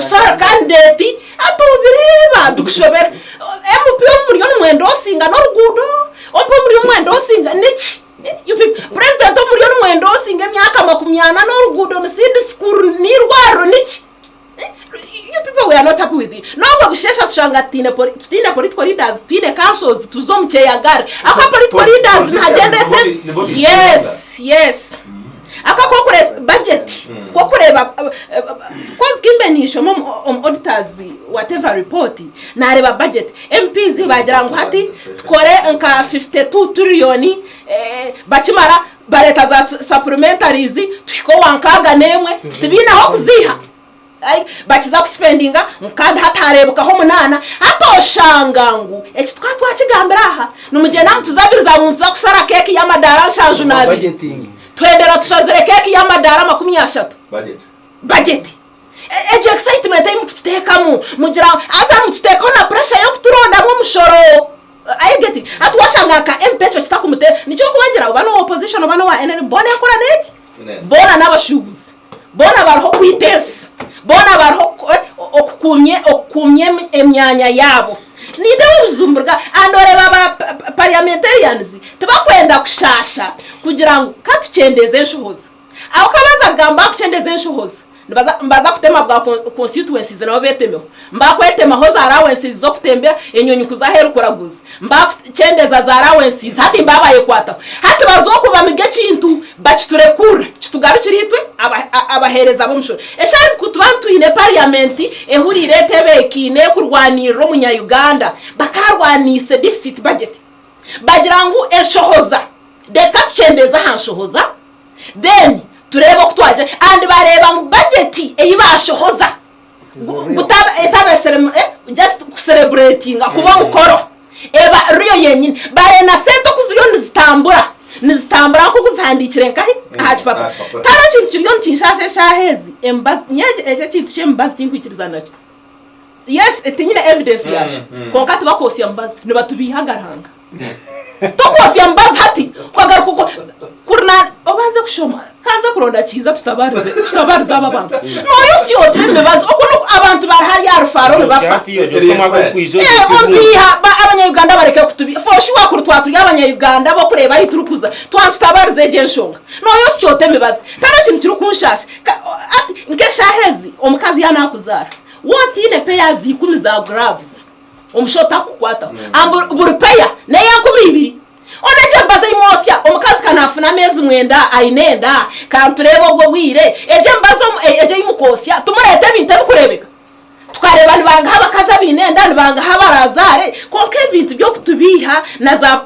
sorry candidate hati obireeba bikushobera. MP omu muriyo nimwendosinga n'oruguudo, MP omu muriyo nimwendosinga niki? You people, president omu muriyo nimwendosinga emyaka 40 n'oruguudo ni seed school n'eirwariro niki? You people we are not happy with you. N'obwo busheesha tushanga tutaine tutaine political leaders, tutaine councils, tuza omu kyeyagare. Ahakuba political leaders nihagyenda ese Yes, yes. Ahakuba ku orikureeba budget, ku orikureeba coz kimbe ninshoma omu auditors whatever report, naareeba budget. MPs baagira ngu hati tukore nka 52 trillion, bakimara Bareeta za supplementaries tuhika owa 61 tibaine ah'okuziiha. Bakiza kusipendinga kandi hati hareebukaho omunaana. Hati oshanga ngu eki tukaba twakigambire aha nimugyenda mutuzabiriza ngu nituza kushara keeki y'amadaara 72. Twendera tushazire keeki y'amadaara 30. Budget. Egyo excitement ei mukututeekamu mugira haza mututeekaho na pressure y'okuturondamu omushoro. Are you getting? Hati washanga nka MP ekyo kitakumutera nikyo nkubagira oba n'owa opposition oba n'owa NRM boona enkora n'egi boona n'abashuubuzi boona bariho kwita ensi boona bariho okukuumya okukuumya emyanya yaabo. Nindeeba obujumburika and oreeba ba parliamentarians tibakwenda kushaasha kugira ngu katukyendeeze enshohoza. Aho kabaza kugamba aha kukyendeza enshohoza. Nibaza nibaza kutema bwa constituencies nabo betemeho. Mbakwetemaho za allowances z'okutembea enyonyi kuza aheeru kuraguza. Mbakukyendeza za allowances hati mbabayekwataho. Hati baza okubamiga ekintu bakiturekurre kitugarukire itwe abaheereza b'omushoro. Eshaaha ezi kutuba nitwine parliament ehuriire etebeekaine ekurwanirira omunya-Uganda bakarwaniise deficit budget. Bagira ngu enshohoza reka tukyendeze aha nshohoza then tureebe oku twagira and bareeba ngu budget ei bashohoza etaba just kucelebratinga kuba omukoro eba real yenyini. Bareeba na sente oku ziriyo nizitambura, nizitambura nk'oku zihandiikire nkahi? Aha kipapura. Tihariho ekintu kiriyo nikinshaasha eshaaha ezi, emibazi, nyowe eki ekintu ky'emibazi tinkwikiriza nakyo. Yes, tinyine evidence yakyo, kwonka tibakwosya mubazi, nibatubiiha agaruhanga. Tokwosya mubazi hati, okagaruka oko, kuri na, obanze kushoma, kanze kuronda kiiza tutabarize, tutabarize aba bantu. Noyosya ota emibazi, oku nuku abantu bari hariya aha rufaaro nibafa. Ombiiha, abanya-Uganda bareke kutubiiha. For sure kuri twaba turi abanya-Uganda ab'okureeba ahu turikuza, twaba nitutabariza egyo enshonga. Noyosya ota emibazi? Tihariho ekintu kirikunshaasha. Hati nk'eshaaha ezi, omukazi yaaba naakuzaara, waaba otaine pairs ikumi za gloves, omushaho takukukwataho. Buri pair n'eyenkumi ibiri. Onu egyo emibazi ei mwosya, omukazi ka naafuna ameezi mwenda aine enda, ka nitureeba obwo obwire, egyo emibazi egyo ei mukwosya, timureeta ebintu ebirikureebeka? Tukareeba nibangaha abakazi abaine enda, nibangaha abaraazaare, kwonka ebintu by'okutubiiha na za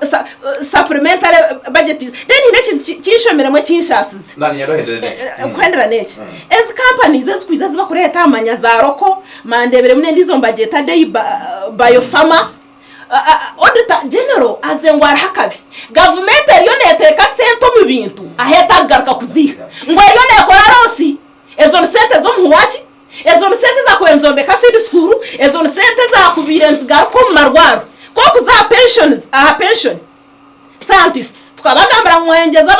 supplementary budget, then haine ekintu ki nshomiremu ekinshaasize, kuhendera n'eki, ezi companies ezirikwija ezi barikureeta aha manya za local, mandeebiremu n'endiijo nibagyeta Dei Biopharma, Auditor General aze ngu hariho akabi. Gavumenti eriyo neeteeka sente omu bintu ahu etakugaruka kuziiha. Ngu eriyo neekora loosi. Ezo ni sente z'omuhi waaki? Ezo ni sente ezaakubaire nizombeka seed school, ezo ni sente ezaakubaire nizigaruka omu marwariro. Ku orikuza aha pensions, aha pension, scientists tukabagambira ngu mwayongyeza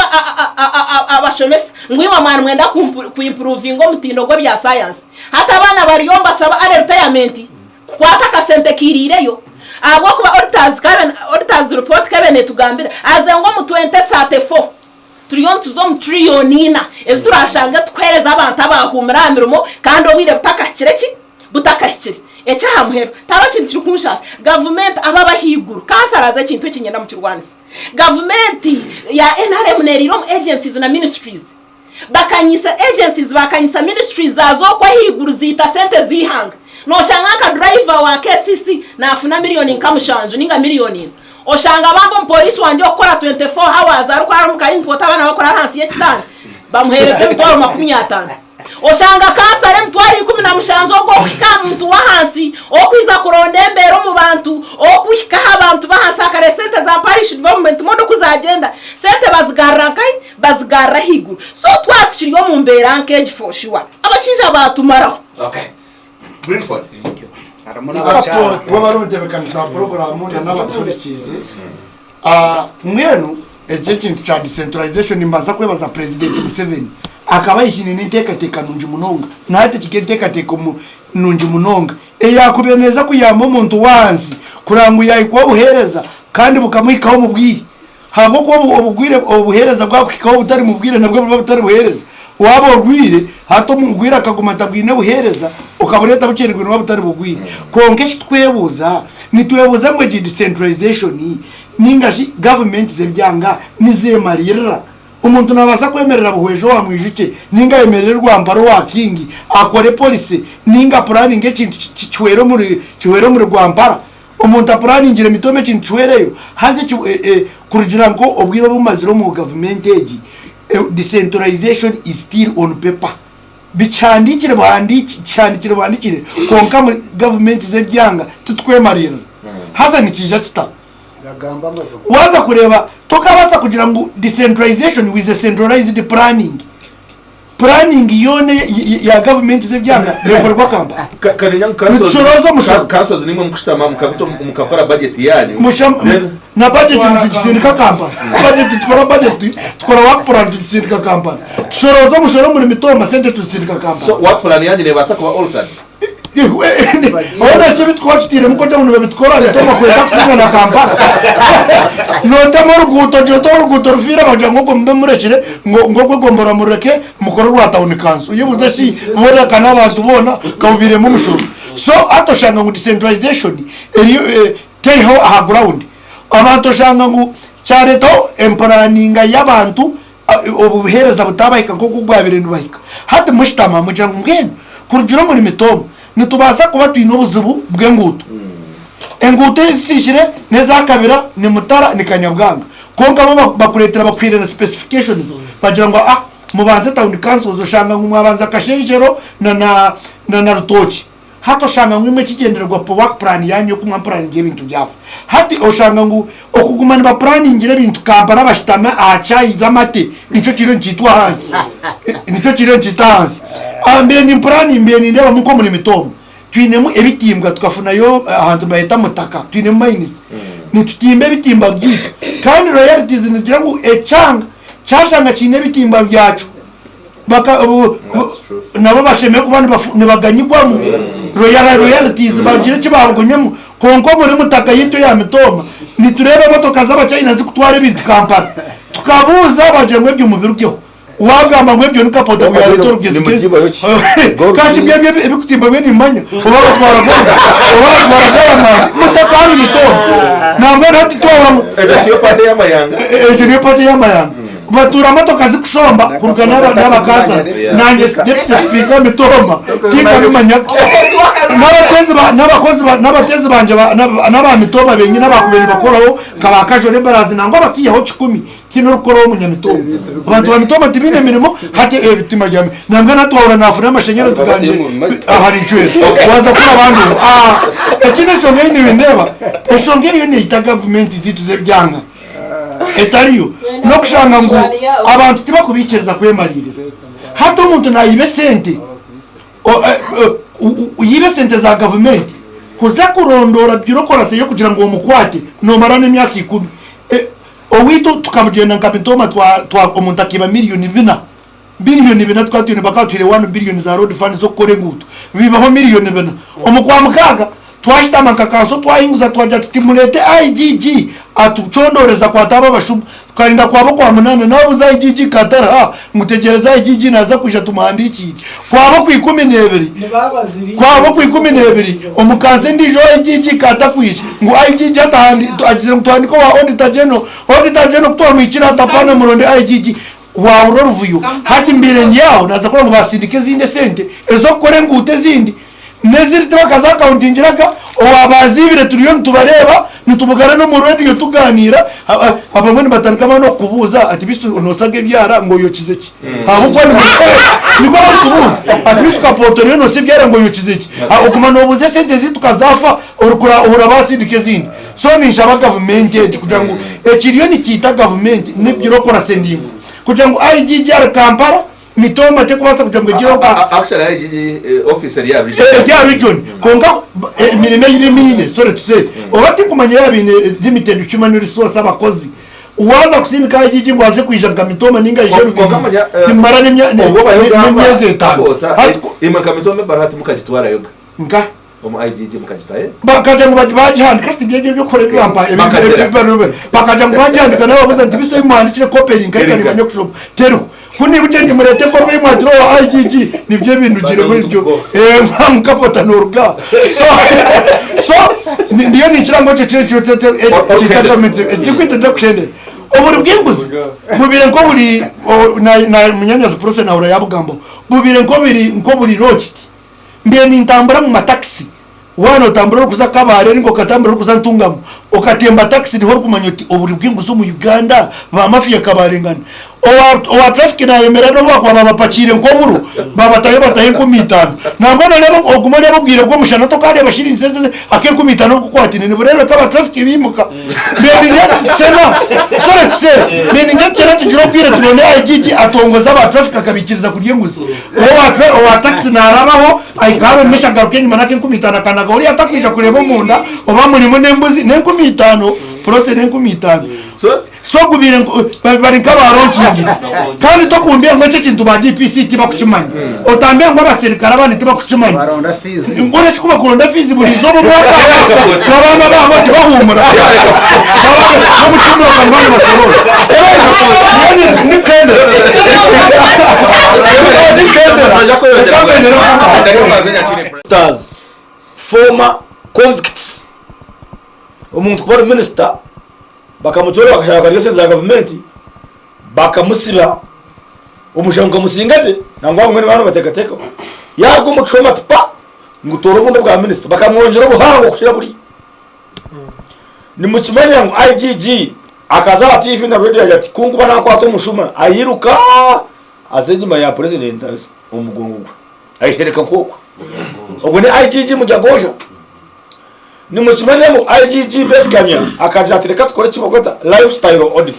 abashomesa ngu imwe mwaba nimwenda ku improvinga omutindo gw'ebya science. Hati abaana bariyo nibashaba early retirement kukwata akasente kairiireyo ahabw'okuba auditors report ku ebaire netugambira aze ngu omu 2034 Turiyo nituza omu tiriyoni ina ezi turaashange tukuheereza abantu abaahuumire aha mirimo kandi obwire butakahikire ki? Butakahikire. Eky'aha muheru, tihariho kintu kirikunshaasha. Gavumenti, abo ab'ahaiguru, kansarazi ekintu eki niinyenda mukirwanise. Gavumenti ya nrm neeriira omu agencies na ministries. Bakanyisa agencies, bakanyisa ministries zaaza okwo ahaiguru ziita sente z'eihanga. Nooshanga nka driver wa KCC naafuna miriyoni nka mushanju nainga miriyoni ina. Oshanga bambi omupoliisi wangye okukora 24 hours arikurara omu ka import abaana barikurara ahansi y'ekitanda bamuheereza emitwaro 50. Oshanga kansara emitwaro 17 ogwo okuhika aha muntu w'ahansi okwiza kuronda embeera omu bantu okuhika aha bantu b'ahansi akareeba sente za parish development model oku zagyenda sente bazigarura nkahi? Bazigarura ahaiguru. So twaba tukiri omu mbeera nk'egi for sure abashaija baatumaraho. Okay. Greenford. Harimu n'abakyara. Kuba bari omutebekanisa wa puroguraamu na n'abatuhurikiize. Mbwenu eki ekintu kya decentralization nimbaasa kwebaza Purezidenti Museveni. Akaba aijire n'enteekateeka nungi munonga. Na hati ekiri enteekateeka nungi munonga eyaakubaire neeza kuyamba omuntu w'ahansi kureba ngu yaahikwaho obuheereza kandi bukamuhikaho omu bwire. Ahabw'okuba obugwire obuheereza bwakuhikaho butari mu bwire nabwo buba butari buheereza. Waaba orwire, hati omugwire akaguma atabwine buheereza, okabureeta bukyereirwe nibuba butari bugwire. Kwonka eki tukwebuuza, nitwebuuza ngu egi decentralization ninga shi gavumenti z'ebyanga nizeemariirira? Omuntu naabaasa kwemerera Buhweju owa Mwijukye ninga ayemerere Rwampara owa King akore policy ninga puraninge ekintu kihwere omuri kihwere omuri Rwampara? Omuntu apuraningire emitoma ekintu kihwereyo haza eki kurugira nko obwire obu mazire omu gavumenti egi decentralization is still on paper bikihandikire buhandiki kihandikire buhandikire kwonka gavumenti z'ebyanga titukwemaririra haza nikiija kita? Waza kureeba tokabaasa kugira ngu decentralization with a centralized planning. Planning yoona ya gavumenti z'ebyanga neekorerwa Kampala. Kaninya ngu councils Nitushorooza omushoro. councils nimwe mukushutama mukabita mukakora budget yanyu. Musha- Then na budget nitugisindika Kampala. Budget tukora budget tukora work plan tugisindika Kampala. Tushorooza omushoro omuri mitooma sente tuzisindika so Kampala. work plan yanyu nebaasa kuba altered. Ona ki ebitukuba tutairemu kugira ngu nibabitukora Mitooma kwenda kusinga na Kampala. Nootema oruguuto ogira oti oruguuto rufiire bagira ngu ogwo mube murekire ngu ngu ogwo egomborora murureke mukore orwa tawuni kanso. Oyebuuza shi boona ka n'abantu boona kabubiiremu omushoro. So hati oshanga ngu decentralization eriyo teriho aha ground. Abantu oshanga ngu kyareetaho empuraninga y'abantu obuheereza butaabahika nk'oku bwabaire nibahika. Hati mushutama mugira ngu mbwenu kurugira omuri Mitooma nitubaasa kuba twine obuzibu bw'enguuto. Enguuto ezisiisire n'eza Kabira, ni Mutara, ni Kanyabwanga. Kwonka bo bakureetera bakuhaire na specifications bagira ngu ah mubanze town councils oshanga ngu mwabanza Kashenshero na na Rutookye. Hati oshanga ngu imwe ekigyendererwa work plan yanyu yoku mwapuraningira ebintu byafa. Hati oshanga ngu okuguma nibapuraningira ebintu Kampala bashutami aha chai z'amate nikyo kiriyo nikiitwa ahansi. Nikyo kiriyo nikiita ahansi. Mbire nimpurani mbire nindeebamu nk'omuri Mitooma twinemu ebitimbwa tukafunayo ahantu nibaheta Mutaka twinemu mines nitutimba ebitimba byaitu kandi royalties nizigira ngu ekyanga kyashanga kiine ebitimba byakyo baka bu- bu- nabo bashemereire kuba nibafu- nibaganyigwamu royal royalties bagire eki babugunyemu kwonka omuri mutaka yaitu eya mitooma nitureeba emotoka z'abachina zikutwara ebintu kampala tukabuuza bagira ngu ebyo mubirugeho wagamba ngu ebyo ni kapota ngu yareeta orugezigezi Nimutimbayo ki? Gold. kashi ibyo ebyo ebikutimba byo nimmanya oba batwara gold oba batwara diamond mutaka hanu mitooma nambwenu hati twahura ngu Ekyo tiyo paati y'amayanga. ekyo niyo paati y'amayanga Batuura motoka zikushomba kuruga n'abakansara nanye deputy speaker Mitooma tinkabimanyaga n'abateezi bangye n'aba Mitooma benyini abakubaire nibakoraho nka ba casual labourers nangwa bakiihaho kikumi tihaine orikukoraho omunyamitooma. Abantu ba Mitooma tibaine mirimo hati ebitima bya nambwenu hati wahurira nafuna amashanyarazi gangye ahari Ncwezi waaza kuraba ngu ekindi enshonga ei nindeeba enshonga eriyo neita gavumenti zeitu z'ebyanga. etariyo n'okushanga ngu abantu tibakubaikiriza kwemariirira. Hati omuntu nayiba esente, oyiba esente za gavumenti kuza kurondoora bureaucracy y'okugira ngu omukwate nomara n'emyaka ikumi. Owaitu tukagyenda nka Mitooma omuntu akaiba miriyoni bina, Biriyoni bina tukaba twine bakaba batuhaire wani biriyoni za road fund z'okukora enguuto bibaho miriyoni bina. Omu Kwamukaaga twashutama nka kanso twahinguza twagira tuti mureete IGG atucondooreze akwate abo abashuma. Tukarinda kwaba Okwamunaana naabuuza IGG katari ha ngu tegyereza IGG naaza kwija tumuhandiikiire. Kwaba Okwikumineebiri kwaba Okwikumineebiri omu kanso endiijo IGG katakwija ngu IGG atahandi agizire ngu tuhandiike owa Auditor General, Auditor General ku twamwikire ati apaana muronde IGG. Waahurira oruvuyo, hati mbaire ndi aho naaza kureba ngu baasindika ezindi esente ez'okukora enguuto ezindi n'ezindi tibakazaakauntingiraga, owaabaziibire turiyo nitubareeba, nitubugana n'omu reediyo tugaaniira, abamwe nibatandika abandi okukubuuza ati beitu noosaga ebyara ngu oyokize ki? Ahabw'okuba nikwo barikubuuza ati beitu Kapoota oriyo noosa ebyara ngu oyokize ki? Oguma noobuuza esente ezi tukazaafa orikura baasindika ezindi. So ninshaba gavumenti egi kugira ngu ekiriyo nikiita gavumenti ni bureaucracy ndaingwa kugira ngu IGG ari Kampala Mitooma tekubaasa kugira ngu egireho nka Actually IGG office eri aha region. eri aha region kwonka emirimo ei emiine sorry to say oba tinkumanya yaaba eine limited human resource abakozi waaza kusindika IGG ngu aze kwija nka Mitooma ninga aije Kwonka Rubirizi manya, nimumara obwo obayo ogamba, n'emyezi etaano Kapoota, Hati imwe nka Mitooma ebaruha timukagitwarayo ga? nka Omu IGG mukagitayo? Bakagira ngu bagihandika hati nibyo eby'okukora ebi bampa Bakagira. bakagira ngu bagihandika nababuuza nti beitu ei muhandikire kopi eri nkahi Eri nkahi? nimanya kushoma teriho ku nibugye nti mureete kopi ei mwatire owa IGG nibyo ebindugiremu ebyo nkapota noruga aho so so ndiyo ninkira ngu ekyo kiro ekyo gavumenti ekirikwita ntakushendera oburi bw'enguzi bubaire nk'oburi na munyanyazi Prossy nahurira yabugambaho bubaire nk'oburi nk'oburi launched Mbaire nintambura omu matakisi, waaba nootambura orikuza Kabale ninga okatambura orikuza Ntungamo, okatemba takisi niho orikumanya oti oburi bw'enguzi omu Uganda ba mafia kabarengana. Owa owa traffic naayemerera n'obu baakuba babapakiire nk'oburo, babatayo bataho 5000. Nangwa nooreeba ogume oreebe obwire bw'omushana tokaareeba shiringi ezi ak'enkumu itaano orikukwataine nibureebeka aba traffic baimuka. Mbwenu nyetukyena, sorry to say, mbwenu nyetukyena tugire obwire turonde IGG atongoze aba traffic akabaikiriza kurya enguzi. Owa takisi naarabaho ahika hare omu maisho agaruka enyima n'ak'enkumi itaano akanaga oriya atakwija kureeba omunda oba murimu n'embuzi n'enkumi itaano. Process n'enkumitaano. So ogumire ngu bari nk'abaronkingire. Kandi tokumbwira ngu eki ekintu ba DPC tibakukimanya. Otambwire ngu abaserikare abandi tibakukimanya. Baronda fees. Mbwenu eki ku bakuronda fees buri izooba omwaka abaana baabo tibahuumura. Baba n'omu kihuumuro bakaba nibashoroora. Mbwenu ni kendera. Ni kendera. Ministers, former convicts. Omuntu kuba ari minister bakamucora bakashanga akarya esente za gavumenti bakamusiba omushango gukamusinga gye nangwa abamwe nibaba nibateekateekaho yaaruga omu kishoma ati pa ngu toora obundi obwa minisita bakamwongyera obuhango kukira buriya. Nimukimanya ngu IGG akaza aha TV na radio yaagira ati ku nkuba naakwata omushuma airuka aza enyima ya purezidenti aza omu mugongo gwe ayehereka nk'okwe. Ogwo ni IGG Mujagoja. Nimukimanya ngu IGG Beth Kamya akagira ati reka tukore eki barikweta lifestyle audit.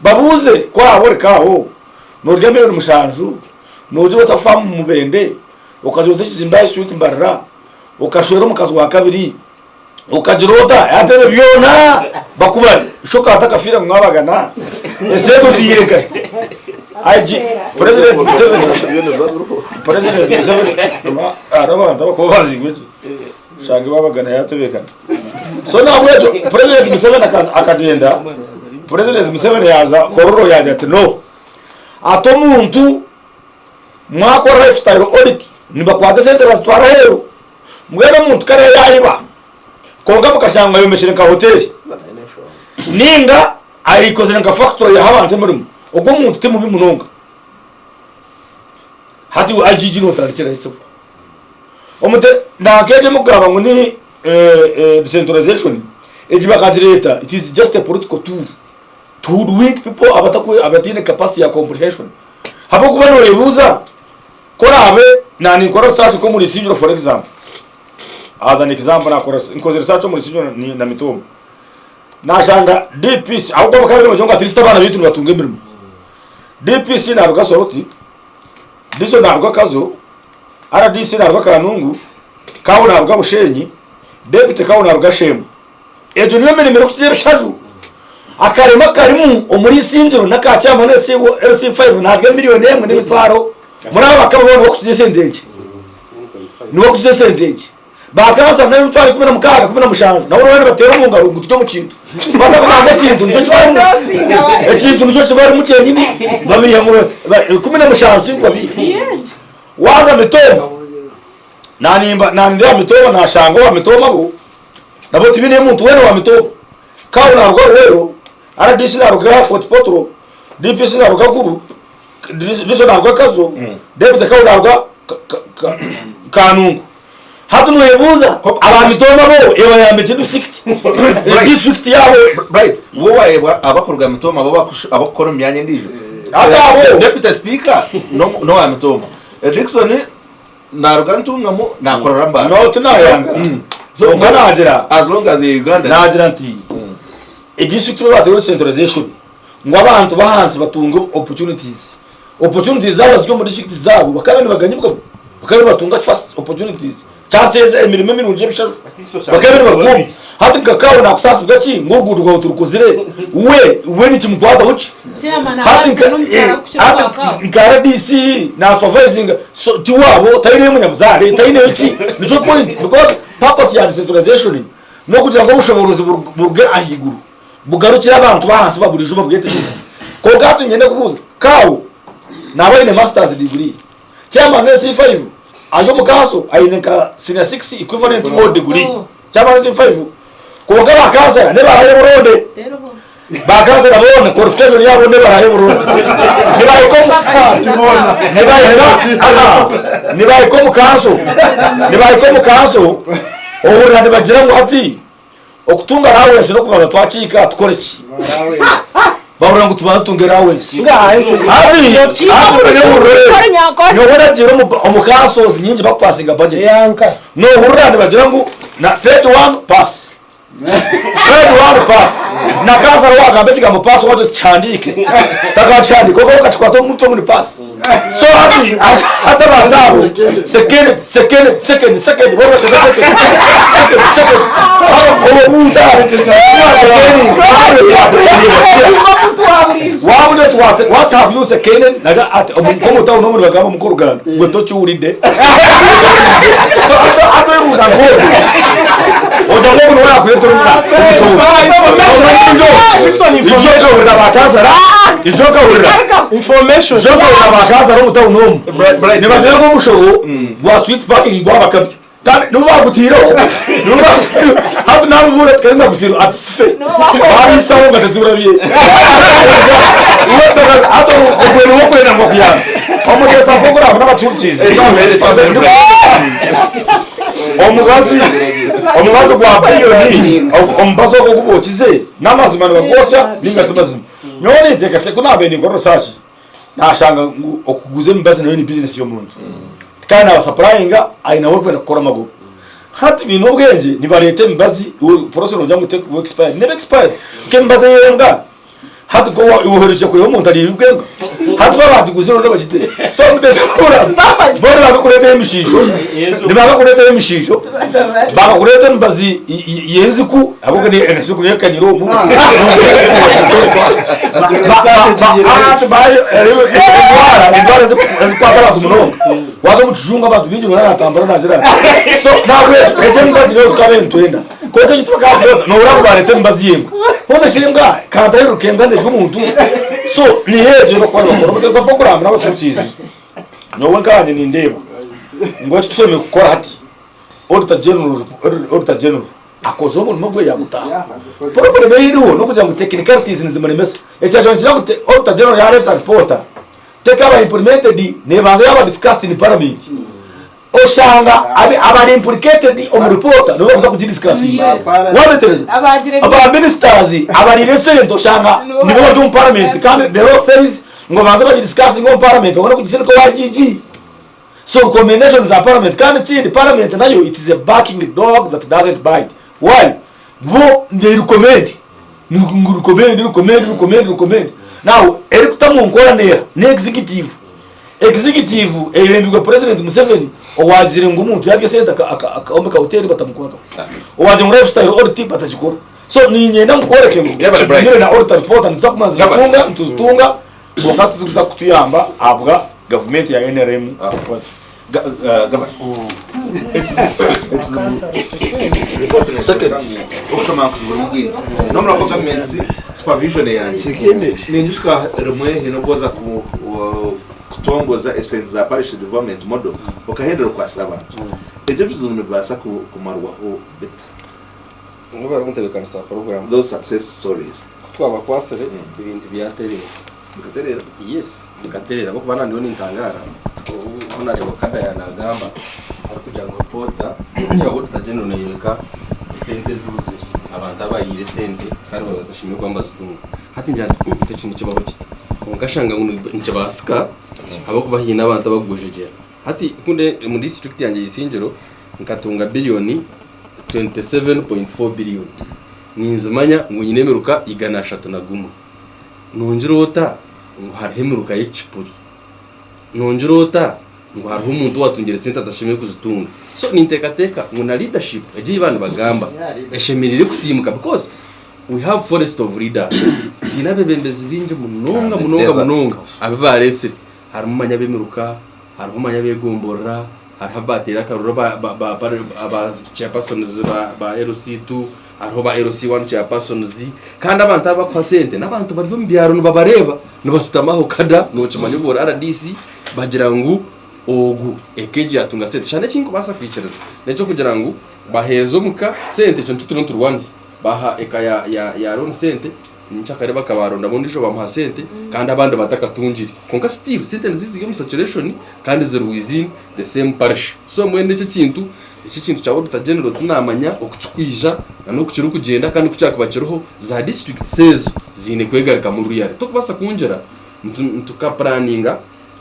Babuuze ku oraabe ori nk'aho noorya miriyoni mushanju, noogira ota faamu Mubende, okagira ota ekizimbe aha Street Mbarara, okashwera omukazi wa kabiri, okagira ota, hati ebyo byona bakubare. Ishe okaba otakafiire ngu mwabagana, esente oziihire nkahi? IG, President Museveni, President Museveni, hariho abantu abarikuba baziirwe gye. Oshange babagana yatebekana. So nahabwekyo President Museveni akagyenda, President Museveni yaza Kololo yagira ati no, ati omuntu mwakora lifestyle audit nibakwata esente bazitwara aheeru, mbwenu omuntu kare yayiba kwonka mukashanga ayomekire nka hoteri ninga ayikozire nka factory yaha abantu emirimo, ogwo omuntu timubi munonga. Hati iwe IGG notandikira hi sebo? Omute nanka egi emukugamba ngu ni decentralization egi bakagireta it is just a political tool to hoodwink people abatakwe abataine capacity ya comprehension habwokuba noyebuuza ku oraabe na ninkora research nk'omuri Isingiro for example as an example nakora nkozire research omuri Isingiro na Mitooma nashanga DPC ahabw'okuba bakaba nibagira ngu at least abaana baitu nibatunga emirimo DPC naruga Soroti DISO naruga Kazo RDC naruga Kanungu, Kawo naruga Bushenyi, Deputy Kawo naruga Sheema. Egyo niyo mirimo erikukiza ebishaju. Akarima karimu omuri Isingiro n'aka Kyama LC5 naarya miriyoni emwe n'emitwaro muri aba bakaba boona nibo kukiza esente egi. Nibo kukiza esente egi. Ba kansara nabo emitwaro 16, 17 nabo boona nibateera omu ngaro ngu turi omu kintu. Batakumanya ekintu nikyo kibarimu. Ekintu nikyo kibarimu kyenyini babiiha ngu 17 tinkubabiiha. Waaza Mitooma, naanimba naandeeba Mitooma naashanga owa Mitooma bo nabo tibaine muntu weena owa Mitooma. Kawo naaruga Luweero, RDC naaruga Fort Portal, DPC naaruga Gulu, DISO naaruga Kazo, Deputy Kawo naaruga Kanungu. Hati nooyebuuza aba Mitooma bo ebayamba ki district? District yaabo. Bright, wowe waayebwa abakuruga Mitooma bo abakukora omu myanya endiijo. Hati abo. Deputy Speaker n'owa Mitooma. Dickson naaruga Ntungamo naakorera Mbale. No, tinaayanga. Kwonka naagira. As long as you're Ugandan. Naagira nti edistrict obu baateire decentralization ngu abantu b'ahansi batunge opportunities. Opportunities zaaba ziri omu district zaabo bakaba nibaganyibwa bakaba nibatunga first opportunities chances emirimo emirungi y'ebishaju bakaba nibaruga hati nka kaawe nakusaasibwa ki ngu oruguuto rwawe turukozire we we nikimukwataho ki hati nka hati nka RDC na supervisinga so tiwaabo taineyo munyabuzaare taineyo ki nikyo point because purpose ya decentralization n'okugira ngu obushoboorozi buruge ahaiguru bugarukire abantu b'ahansi ba buriijo babwetegyereze. Kwonka hati niinyenda kubuuza, Kaawo naaba aine masters degree, chairman LC5 ari omu kanso aine nka senior six equivalent or degree, chairman LC5, kwonka ba kansara n'ebaraaya oburonde, ba kansara boona qualification yaabo n'ebaraaya oburonde. Nibahika omu nibahika aha nibahika omu kanso nibahika omu kanso ohurira nibagira ngu hati Okutunga allowance n'okubanza twakiika tukore ki? Bahurira ngu tubanze tutunge allowance. Hati nyowe nagiire omu councils nyingi bakupasinga budget. Nohurira nibagira ngu na page one pass. Grade one pass. Na kansara wagamba ekigambo pass wagira oti kihandiike. Takakihandiika kwonka okakikwata omu mutwe ngu ni pass. So hati hati abantu abo second second second second boona bateze second second second obuuza wabuuza oti wase what have you seconded naga ati omu town omu nibagamba omu Ruganda gwe tokiwulidde. So hati hati oyebuuza nk'ogwo ogira ngu ogu niwe yakureetera ijo okahurira ba kansara ijo okahurira Information. ijo okahurira ba kansara omu town omu nibagira ngu omushoho gwa street parking gwabakabya kandi nibo bagutiireho nibo bagutiireho hati namubuura ati kandi nagutiireho ati sife babiisaho nga teturabye hati ogwe niwe okwenda ngu akuyambe omuteesa nk'okuraba n'abatuukiize omubazi omubazi gwa biliyoni omubazi ogwo ogu bookize n'amazima nibagwosya ninga ti mazima nyowe ninteekateeka ku naabaire ninkora research nashanga ngu okuguza emibazi nayo ni bizinesi y'omuntu kandi naabasapurayinga aine ahu orikwenda kukora amagoba hati baine obwengye nibareeta emibazi iwe poroso noogira ngu tekuba expired neeba expired nk'emibazi ey'embwa hati nka iwe ohererukiire kureeba omuntu ariire embwa hati baaba bagiguzire nibaba bagite so muteze kuhurira bo nibakakureetera emishiisho nibakakureetera emishiisho bakakureetera emibazi y'enziku ahabw'okuba enziku niyo ekanyire omu endwara endwara ezikwata abantu munonga waza omu kijungu abantu baingi noona natambura nagira ati so nahabwekyo egyo emibazi niyo tukabaire nitwenda kwonka eki tibakazireeta nohurira ngu bareeta emibazi y'embwa hoona shi embwa kantaheruka embwa nerya omuntu so niyo egyo ei barikuba nibakora omuteesa program n'abatuhukiize nyowe nkanye nindeeba ngu eki tushemereire kukora hati Auditor General Auditor General akoze omurimo gwe yagutaha. Problem eyiriho nokugira ngu technicalities nizimuremesa. Ekyagira nikigira ngu Auditor General yareta report tekaba implemented nebanza yaba discussed in parliament. Oshanga abari implicated omu report nibo bakuza kugidiscussinga. Wabetereza? Aba ministers abarire esente oshanga nibo bari omu parliament kandi the law says ngu babanze bagidiscussinge omu parliament babone kugisindika owa IGG. So recommendation za parliament kandi ekindi parliament nayo it is a barking dog that doesn't bite why bo they recommend ngu recommend recommend recommend recommend now erikuta mu nkora neha ne executive executive eyebembirwe president Museveni owagire ngu omuntu yarya esente akombeka hoteri batamukwataho owagire ngu lifestyle audit batagikora so ninyenda ngu kworeke ngu kigumire na audit report nituza kuguma nituzitunga nituzitunga Kwonka tizikuza kutuyamba ahabwa gavumenti ya nrm kukora gye. Okushoma kuzibura bwingi nomura ko government supervision yange ninjuka rimwe hine obwoza kutongoza esente za parish development model okahendera okwasira abantu ebyo ebizibu nibibaasa kumarwaho bita Nibo barikutebeekanisa puroguraamu. Those success stories. Ku twabakwasire ebintu byatereera. Bikatereera? Yes, bikatereera ahabw'okuba na nyowe nintangaara obu Honarebo Kada naagamba arikugira ngu ripoota ya Auditor General neeyoreka esente ezibuzire, abantu abariire esente kandi baaba batashemereire kuba nibazitunga. Hati ngira nti mm eki nikibaho kita? Kwonka shanga ngu nikibaasika ahabw'okuba haine abantu abakugojegyera. Hati ku ndi omu disiturikiti yangye ya Isingiro nkatunga biriyoni 27.4 billion. Ninzimanya ngu nyine emiruka 301. Nongira ota ngu hariho emiruka y'ekicupuri? Nongira ota ngu hariho omuntu owatungire sente atashemereire kuzitunga? So ninteekateeka ngu na leadership egi ei baaba nibagamba eshemereire kusiimuka because we have forest of leaders. Twine abeebembezi baingi munonga munonga munonga abu baareetsire. Harimu manya ab'emiruka, hariho manya ab'egomborora, hariho abateire akaruru aba chairpersons ba LC2, hariho ba LC1 chairpersons, kandi abantu aba abakuha sente n'abantu bari omu byaro nibabareeba, nibashutama aho kada nokimanya obu ori rdc bagira ngu ogu eka egi yatunga sente. Shana eki nkubaasa kwikiriza n'eky'okugira ngu baheereza omuka sente ekyo nikyo turiyo niturwanisa, baha eka ya Ron sente, Nyenkyakare bakaba barondamu ondiijo bamuha sente kandi abandi batakatungire. Kwonka still sente nizo ziri omu circulation kandi ziri within the same parish. So mbwenu eki ekintu, eki ekintu kya Auditor General tinamanya oku kirikwija na n'oku kirikugyenda kandi ku kyakuba kiriho, za districts ezo ziine kwegarukamu really. Tokubaasa kungira ngu tukapuraninga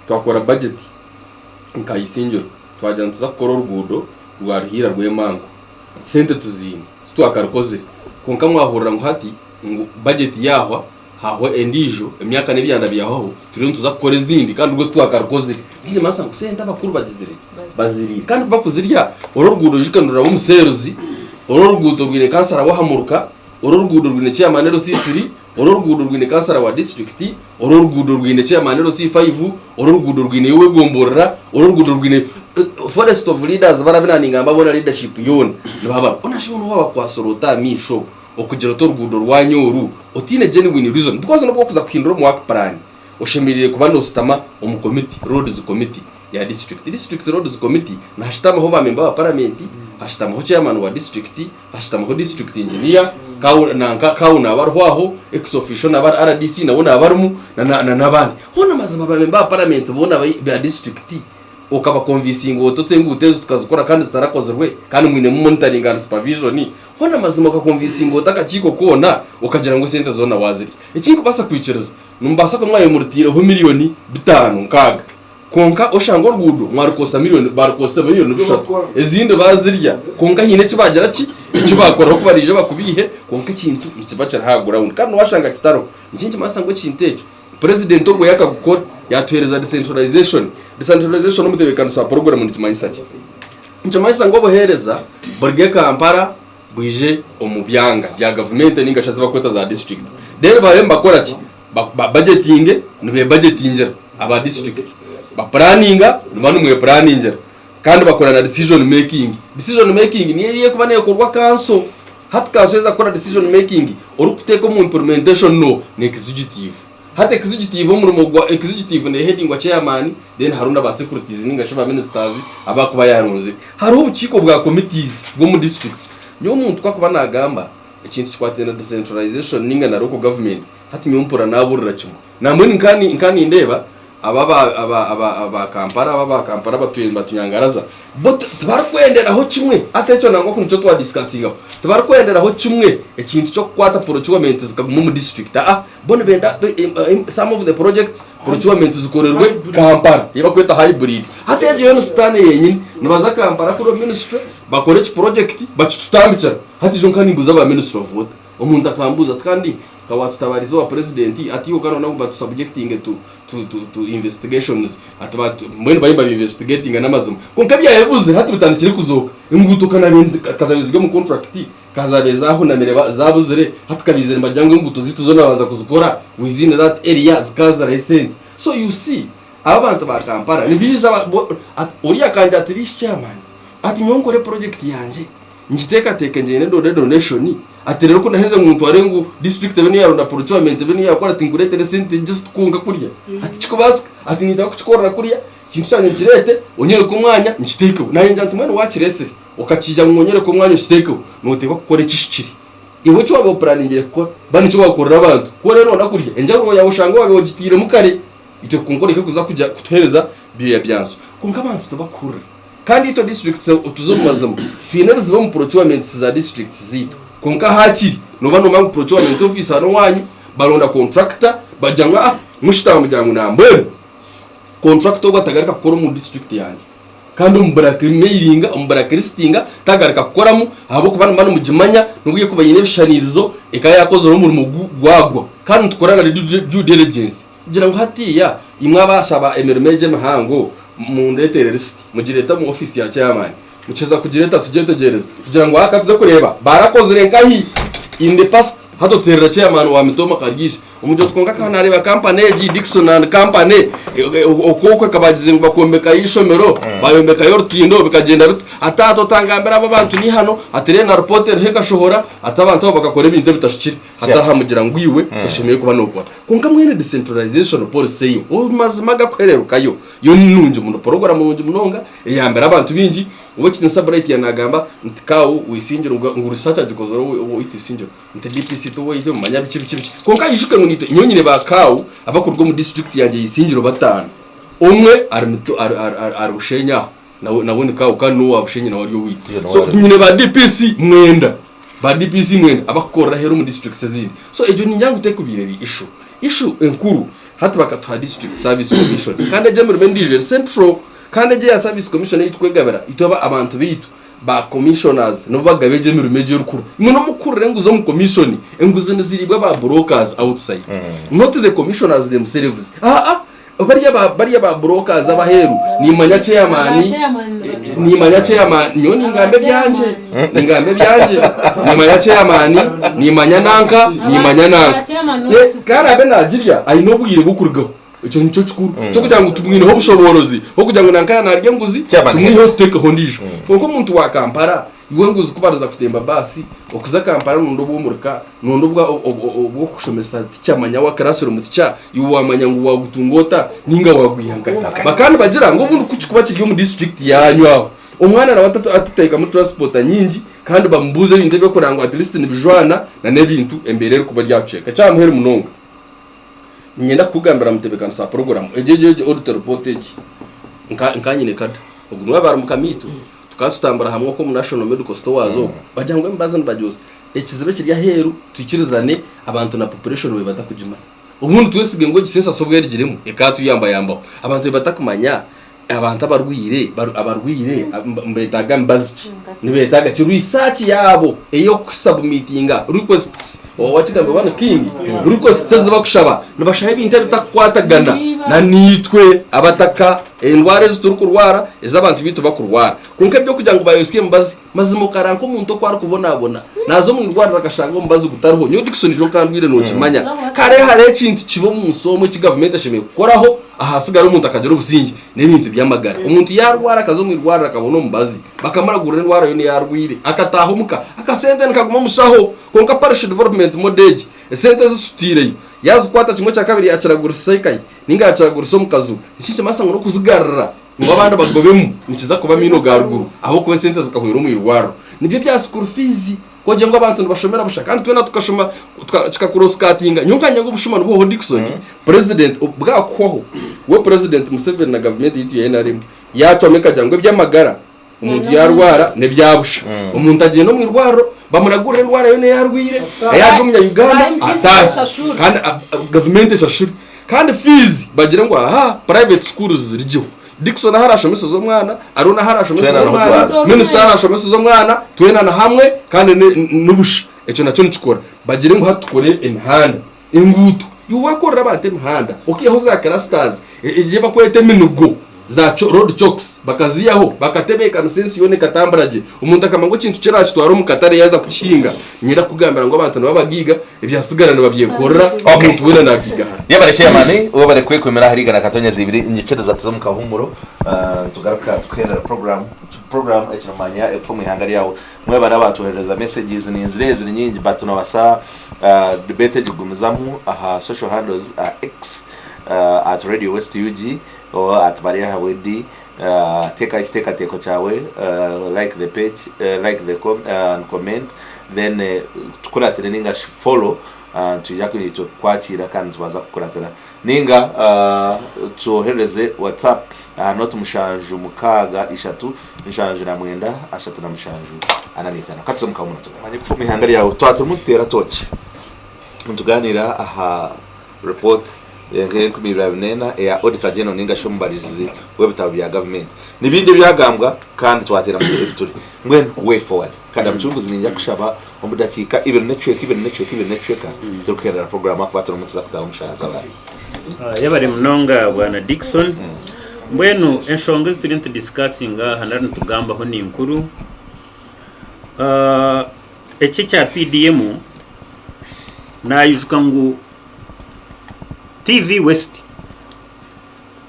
twakora budget nka Isingiro twagira nituza kukora oruguudo rwa Ruhiira Rwemango, sente tuziine, titwakarukozire. Kwonka mwahurira ngu hati ngu budget yahwa, hahwa endiijo, emyaka n'ebyanda byahwaho, turiyo nituza kukora ezindi kandi rwo titwakarukozire. Nikimanyisa ngu sente abakuru bagizire ki? Baziriire. Kandi ku bakuzirya, oru oruguudo oijuke niruraba omu seeruzi, oru oruguuto rwine kansara w'aha muruka, oru oruguudo rwine chairman LC3, oru oruguudo rwine kansara wa disiturikiti, oru oruguudo rwine chairman LC5, oru oruguudo rwine ow'egomborora, oru oruguudo rwine forest of leaders barabe na ningamba boona leadership yoona nibaba bariho. Hoona shi hoona wabakwasire ota aha maisho okugira oti oruguudo rwanyu oru otaine genuine reason because n'obu orikuza kuhindura omu work plan oshemereire kuba noositama omu committee, roads committee ya district. District roads committee nihashitamaho ba member ba parliament, hashitamaho chairman wa district, hashitamaho district engineer, kawu nanka kawu naaba ariho aho, ex officio naaba ari RDC nawe naaba arimu na na n'abandi. Hoona mazima ba member ba parliament boona ba district okabakonvisinga oti oti enguuto ezi tukazikora kandi zitarakozirwe kandi mwinemu monitoring and supervision, hoona mazima okakonvisinga oti akakiiko koona okagira ngu esente zoona waazirya. Eki ndikubaasa kwikiriza, nimubaasa kuba mwayemuritiireho miriyoni bitaano nkaaga Kwonka oshanga oruguudo mwarukozesa miriyoni barukozesa miriyoni bishatu ezindi baazirya kwonka haine eki baagira ki eki baakoraho ku baraije bakubiihe kwonka ekintu nikiba kiri aha ground kandi waashanga kitariho. Nikyo nikimanyisa ngu ekintu ekyo purezidenti ogwo yaakagukora yaatuheereza decentralization. Decentralization omutebeekanisa wa puroguraamu nikimanyisa ki? Nikimanyisa ngu obuheereza buruge Kampala bwije omu byanga bya gavumenti nainga shi ezi barikweta za disiturikiti then babe nibakora ki? Ba bajetinge nibebajetingira aba disiturikiti, bapuraninga nimuba nimwepuraningira kandi bakora na decision making. Decision making niyo eriyo erikuba neekorwa kanso. Hati kanso yaaheza kukora decision making, orikuteeka omu implementation n'oha? Ni executive. Hati executive omurimo gwa executive neehedingwa chairman then hariho na ba secretaries nainga shi ba ministers abu arikuba yaaronzire. Hariho obukiiko bwa committees bw'omu districts. Nyowe omuntu ku arikuba naagamba ekintu kikwatiraine na decentralization nainga na local government, Hati nyowe mpurira naaburira kimwe. Nambwenu nka nka nindeeba aba aba aba aba aba Kampala aba aba Kampala batwire nibatunyangaraza bo tibarikwenderaho kimwe hati ekyo nangwa ku nikyo twadisikasingaho tibarikwenderaho kimwe ekintu ky'okukwata procurement zikaguma omu district aa bo nibenda some of the projects procurement zikorerwe Kampala ei barikweta hybrid hati egyo yo ni sitaane yenyini nibaza Kampala kuri omu ministry bakore ekiproject bakitutambikira hati ijo nka nimbuuza aba ministry of water Omuntu akambuuza ati, Kandi nka waatutabariza owa purezidenti ati iwe okaba ngu batusubjectinge to, to, to, to investigations ati batu, mbwenu bariyo nibabiinvestigatinga n'amazima. Kwonka ebyabibuze hati bitandikire kuzooka. Enguuto ka naabaire ndi, ka zaabaire ziri omu contract, ka zaabaire zaahunamire ba, zaabuzire, hati ka baizire nibagira ngu enguuto zaitu zoona baaza kuzikora within that area zikaaziraho esente. So you see, aba abantu ba Kampala nibaija ba, bo, ati oriya akangira ati biishi chairman, ati nyowe nkore project yangye, Ngiteekateeke ngyende ndonde donation, ati reero ku naheza ngu ntware ngu district ebe niyo yaaronda procurement ebe niyo yaakora ati nkureetere esente just kwonka kurya, ati tikikubaasika, ati ninteekwa kukikorera kuriya, ekintu kyangye nkireete onyereke omwanya nkiteekeho. Naanye ngira nti mbwenu waakireetsire okakiija ngu onyereke omwanya okiteekeho, nooteekwa kukora ekihikire. Iwe eki waaba opuraaningire kukora, ba nikyo waakorera abantu. Ku oraabe nooyenda kurya, enjawulo yaawe oshange waabaire ogitairemu kare, itwe kwonka oreke kuza kugya kutuheereza byoya byansi. Kwonka abantu tibakuhurira. Kandi itwe districts tuze omu mazima twine ebizibu omu procurements za districts zaitu kwonka hakiri noba nomanya ngu procurement office hanu owanyu baronda contractor bagira ngu ah mushutama mugira ngu nambwenu contractor ogu atagaruka kukora omu district yangye kandi omu blackmailinga omu blacklistinga tagaruka kukoramu ahabw'okuba nimuba nimugimanya n'obu ekuba eine ebishaniirizo ekaba yakozire omurimo gwagwa kandi nitukora na due diligence. Kugira ngu hatiiya imwe abaashaba emirimo egi emihango mundeetere risiti, mugireete omu ofiisi ya chairman. Mukiheza kugireeta tugyetegyereze kugira ngu aka tuze kureeba barakozire nkahi in the past. Hati oteerera chairman wa Mitooma Karyeija omugire oti kwonka ka naareeba company egi Dickson and Company oku oku ekaba bagize ngu bakombekayo eishomero, bayombekayo orutindo bikagyenda biti. Ati ati otangambira abo abantu n'eihano, ati reero na ripoota eriho ekashohora, ati abantu abo bakakora ebintu ebitahikire. Hati aha mugira ngu iwe toshemereire kuba nokora. Kwonka mbwenu decentralization policy eyo omu mazima agakuhererukayo yo ni nungi muno, puroguramu nungi munonga eyambire abantu baingi. Ow'ekitinisa Bright yanagamba nti Kaawo weisingiro ngu research agikozire owaitu Isingiro nti DPC ti owaitu manya biki biki biki. Kwonka ijuke ngu naitwe nyowe nyine ba Kaawo abakuruga omu district yangye ya Isingiro bataano. Omwe ari Bushenyi aho nawe ni Kaawo kandi n'owa Bushenyi nawe ari owaitu. So nyine ba DPC mwenda. Ba DPC mwena abakukorera aheeru omu districts ezindi. So egyo ningira ngu tekubaire eri issue. Issue enkuru hati bakatuha district service commission kandi egyo emirimo endiijo eri central. Kandi egyo eya service commission ei tukwegabira itwe abantu baitu. Ba commissioners nibo bagaba egyo emirimo egyo erikuru. Imwe nomukuhurira enguzi omu commission, enguzi niziriibwa ba brokers outside. Not the commissioners themselves. Aa bariya ba bariya ba brokers abaheeru nimanya chairman, nimanya chairman, nyowe ningamba ebyangye, ningamba ebyangye, nimanya chairman, nimanya nanka, nimanya nanka. Ku araabe naagirya aine obwire bw'okurugaho. Ekyo nikyo kikuru ky'okugira ngu tumwineho obushoboorozi bw'okugira ngu nanka yaanarya enguzi tumwiheho tuteekeho ondiijo. Kwonka omuntu wa Kampala iwe enguzi ku bariza kutemba baasi okuza Kampala noronda obw'omurika, noronda obw'okushomesa tica manya wa classroom tica iwe waamanya ngu waagutunga ota ninga waagwiha nkahi. Bakaba nibagira ngu obundi ku kikuba kiri omu disiturikiti yaanyu aho omwana nawe atateekamu transport nyingi kandi bamubuuze ebintu eby'okureba ngu at least nibijwana n'ebintu embeera erikuba eri aha kicweka. Eky'aha muheru munonga. Niinyenda kukugambira mutebeekanisa wa puroguraamu egi egi egi audit report egi nka nka nyine kada ogu niwe abaire mukama itwe tukaba tutambura hamwe okwo omu National Medical Stores okwo bagira ngu emibazi nibagyotsya ekizibu ekiri aheeru twikirizane abantu na population babe batakugimanya obundi twesige ngu egi census obu erugiremu ekaatuyambayambaho abantu babe batakumanya Abantu abarwaire abarwaire nibetaaga mibazi ki? Nibetaaga ki? Research yaabo ey'okusabumitinga requests owakigambire oba ni King, requests ezi bakushaba nibashaba ebintu ebitakukwatagana na naitwe abataka, endwara ezi turikurwara, ezi abantu baitu bakurwara. Kwonka eby'okugira ngu bayotsya emibazi, mazima okara nk'omuntu oku arikubonabona, naaza omu irwariro akashanga omubazi gutariho. Nyowe Dickson ijo nkandwaire nookimanya. Kare hariho ekintu kibi omu nsi omu eki gavumenti eshemereire kukoraho, Ahasigara omuntu akagira obusingye n'ebintu by'amagara. Omuntu yaarwara akaza omu irwariro akabona omubazi, bakamuragurira endwara yoona ei arwaire, akataaha omuka, akasente nikaguma omu shaho. Kwonka Parish Development Model egi, esente ezi tutaireyo, yaazikwata kimwe kya kabiri yaakiragurisisa eka ye nainga yaakiragurisa omu kazu, nikyo nikimanyisa ngu n'okuzigarura ngu abandi bagobemu nikiza kuba amaino ga ruguru ahabw'okuba esente zikahwera omu irwariro. Nibyo ebya school fees. Ku ogire ngu abantu nibashomera busha kandi twena tukashoma kikakuroskatinga. Nyowe nkanye ngu obushuma nibwoho Dickson, president bwakuhwaho, we president Museveni na gavumenti yaitu ya NRM yacwamu ekagira ngu eby'amagara omuntu yarwara n'ebya busha. Omuntu agyenda omu irwariro bamuragurire endwara yoona ei arwaire, ei ari omunya Uganda ataahe kandi gavumenti eshashure. Kandi fees bagire ngu aha private schools zirigyeho. Dickson ahu arashomeseza omwana, Aroni ahu arashomeseza Twena niho omwana, twaza. minisita ahu arashomeseza omwana, twena ni hamwe kandi ni- ni busha. Ekyo nakyo nikikora. Bagire ngu hati tukore emihanda, enguuto. Iwe wakorera abantu emihanda, okaihaho za clusters, e- ei bakweta eminigo, za cho- road chokes, bakaziihaho, bakatebeekanisa ensi yoona ekatambura gye. Omuntu akamanya ngu ekintu kirakitwara omu katare yaaza kukihinga, niinyenda kukugambira ngu abantu nibabagaiga, Ebyasigara nibabyekorera, Okay. omuntu weena nagiigahara. Yebare chairman webare kwekumira ahari igana katonyeza ibiri nyikiriza tuze omu kahumuro ah, nitugaruka tukuherera program program ekirimanya ekufa omu ihanga ryawe mwebare abatwoherereza messages ninzira eziri nyingi but nobasa ah, debate egi kugumizamu aha social handles ah, X ah, at radio west ug or at baryahabwe D ah, teekaho ekiteekateeko kyawe ah, like the page eh, like the com, ah, and comment Then tukuratire ninga shi follow nitwija naitwe kukwakiira kandi nitubaasa kukuratira. Ninga twoherereze WhatsApp aha noti 76 79 37 45. Ka tuze omu kahumura tugaruke. Manya ekufa omu ihanga ryawe. Twaba turimu nituteera tooki nitugaaniira aha Report ey'enkumi ibiri abiri n'ena eya Auditor General ninga shi omubaririzi w'ebitabo bya gavumenti. Ni bingi ebyagambwa kandi twateeramu ebituri. Mbwenu way forward. Kada Mucunguzi niinyija kukushaba omu dakiika ibiri n'ekicweka, ibiri n'ekicweka, ibiri n'ekicweka turikuherera puroguraamu ahakuba turimu nituza kutaaha omu shaaha z'abaana. Yebare munonga Bwana Dickson. Mbwenu enshonga ezi turiyo nitudisikasinga aha nari nitugambaho ni nkuru. Eki ekya PDM naijuka ngu TV West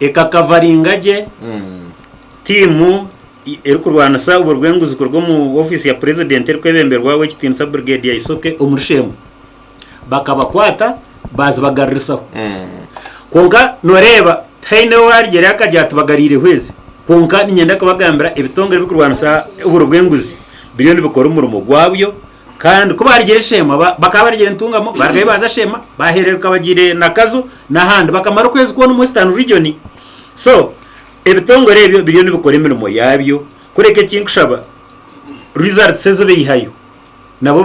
ekakavaringa gye tiimu erikurwanisa oburwenguzi kuruga omu ofiisi ya purezidenti erikwebemberwa Ow'ekitiinisa Brigadier Isoke omuri Sheema. Bakabakwata baazibagarurisaho. Kwonka nooreeba tihaine owarugireyo akagira ati bagarwireho ezi. Kwonka niinyenda kubagambira ebitongore ebirikurwanisa oburwenguzi biriyo nibikora omurimo gwabyo Kandi ku baarugire Sheema, bakaba barugire Ntungamo, baarugayo baaza Sheema, baahereruka bagiire Nakazo n'ahandi. Bakamara okwezi kwona omu Western Region. So, ebitongore ebyo biriyo nibikora emirimo yaabyo, kureka eki nkushaba, results ezi baihayo, nabo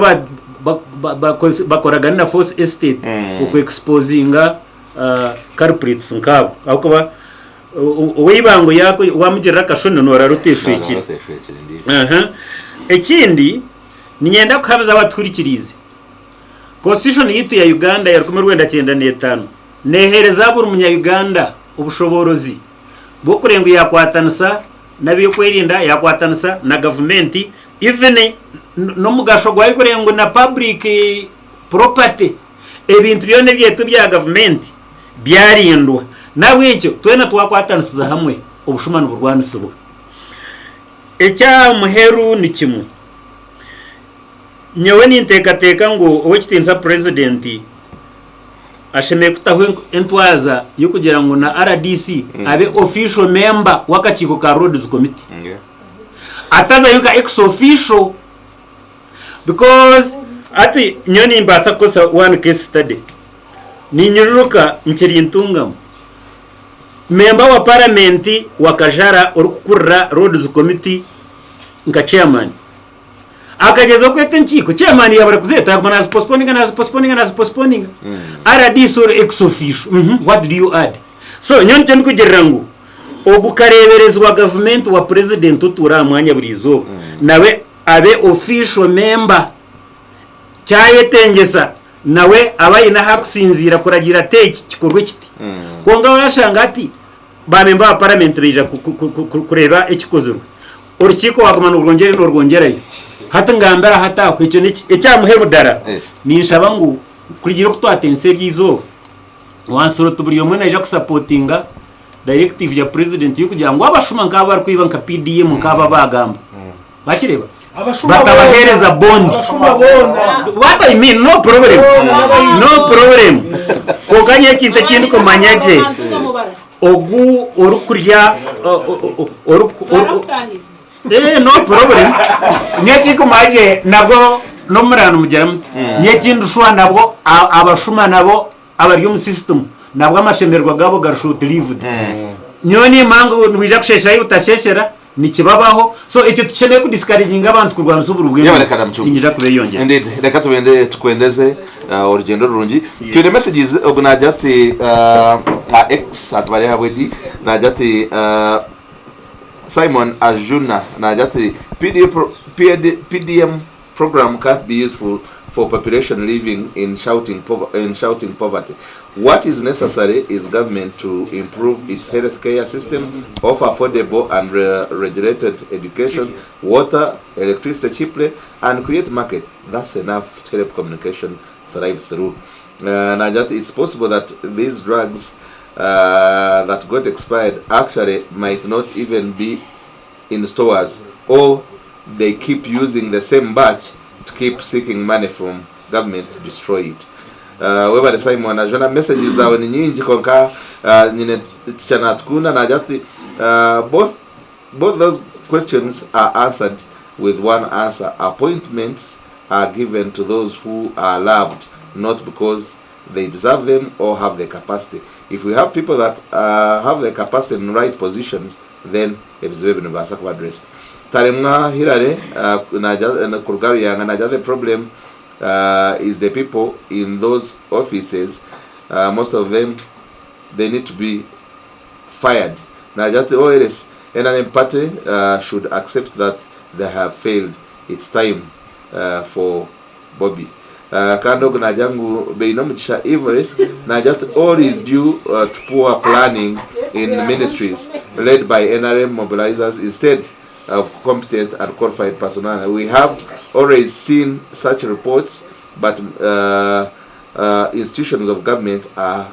bakoragane na Fourth Estate oku exposinga culprits nk'abo. Ahabw'okuba ow'eibango waamugirira akashoni noorara oteeshwekire. Ekindi, niinyenda kuhamiza abatuhurikiriize, Constitution yaitu ya Uganda ya 1995 neeheereza buri munya-Uganda obushoboorozi bw'okureeba ngu yaakwatanisa n'ab'ebyokwerinda, yaakwatanisa na gavumenti, even n'omugasho gwayo kureeba ngu na public property, ebintu byona ebyaitu ebya gavumenti byarindwa. N'ahabw'ekyo twena twakwatanisiza hamwe, obushuma niburwanisibwa. Eky'aha muheru ni kimwe, nyowe ninteekateeka ngu Ow'ekitiinisa Purezidenti ashemereire kutaho entwaza y'okugira ngu na rdc abe official member w'akakiiko ka Roads Committee. Atazayo nka ex officio because hati nyowe nimbaasa kukozesa one case study. Ninyijuka nkiri Ntungamo, member wa paramenti wa Kajara orikukurira Roads Committee nka chairman akagyezaho kweta enkiiko, chairman yaabura kuzeeta yaguma naziposiponinga naziposiponinga naziposiponinga. RDC ori ex officio, what do you add? So nyowe nikyo ndikugirira ngu ogu kareeberezi wa gavumenti wa purezidenti otuura aha mwanya buri izooba nawe abe official member Kyayetengyesa nawe abe aine ahu arikusinziira kuragiira ati eki kikorwe kiti. Kwonka waashanga hati baamemba ba paramenti baija kureeba ekikozirwe, orukiiko waaguma noorwongyerayo noorwongyerayo. Hati ngambira hati aho ekyo n'eki. Eky'aha muheru dara, ninshaba ngu kurugiirira oku twatensa eryo izooba, wansura oti buri omwe naija kusapotinga directive ya purezidenti y'okugira ngu abashuma nk'aba abarikwiba nka PDM nk'aba abaagamba. Wakireeba? Batabaheereza bond. What I mean, no problem. No problem. Kwonka nyowe ekintu eki ndikumanya gye, ogu orikurya Eh, no problem. Nyowe eki ndikumanya gye nabwo n'omurara nimugira muti. Nyowe eki ndishwa nabwo abashuma nabo abari omu system nabwo amashemererwa gaabo gari short lived. Nyowe nimanya ngu niwija kusheshayo ahi otasheshera. Nikibabaho so ekyo tikishemereire ku discouraginga abantu kurwanisa oburi Yebare bw'enguzi Kadamu Chungu. ninyija kubeyongyera. Indeed, reka tubende tukwendeze orugyendo rurungi. Twine messages ogu nagira ati aha X atubare ahabwe di nagira ati Simon Ajuna nagira ati PD, PD, PDM program can't be useful for population living in shouting, in shouting poverty. What is necessary is government to improve its health care system, offer affordable and re regulated education, water, electricity cheaply, and create market. That's enough to help communication thrive through. Uh, it's possible that these drugs uh, that got expired actually might not even be in stores or they keep using the same batch to keep seeking money from government to destroy it. Uh, webale Simon Ajona messages zawe ni nyingi konka uh, nyine ticha natukunda nagira ati uh, both both those questions are answered with one answer appointments are given to those who are loved not because they deserve them or have the capacity if we have people that uh, have the capacity in right positions then ebizibu ebi nibibaasa kuba addressed. Taremwa Hillary uh, kuruga Ruyanga nagira the problem uh, is the people in those offices uh, most of them they need to be fired. Nagira ati OLS NRM party uh, should accept that they have failed. It's time uh, for Bobi. Kandi ogu naagira ngu Beinomugisha Evarist naagira ati all is due to poor planning in ministries led by nrm mobilisers instead of competent and qualified personnel. We have always seen such reports but institutions of government are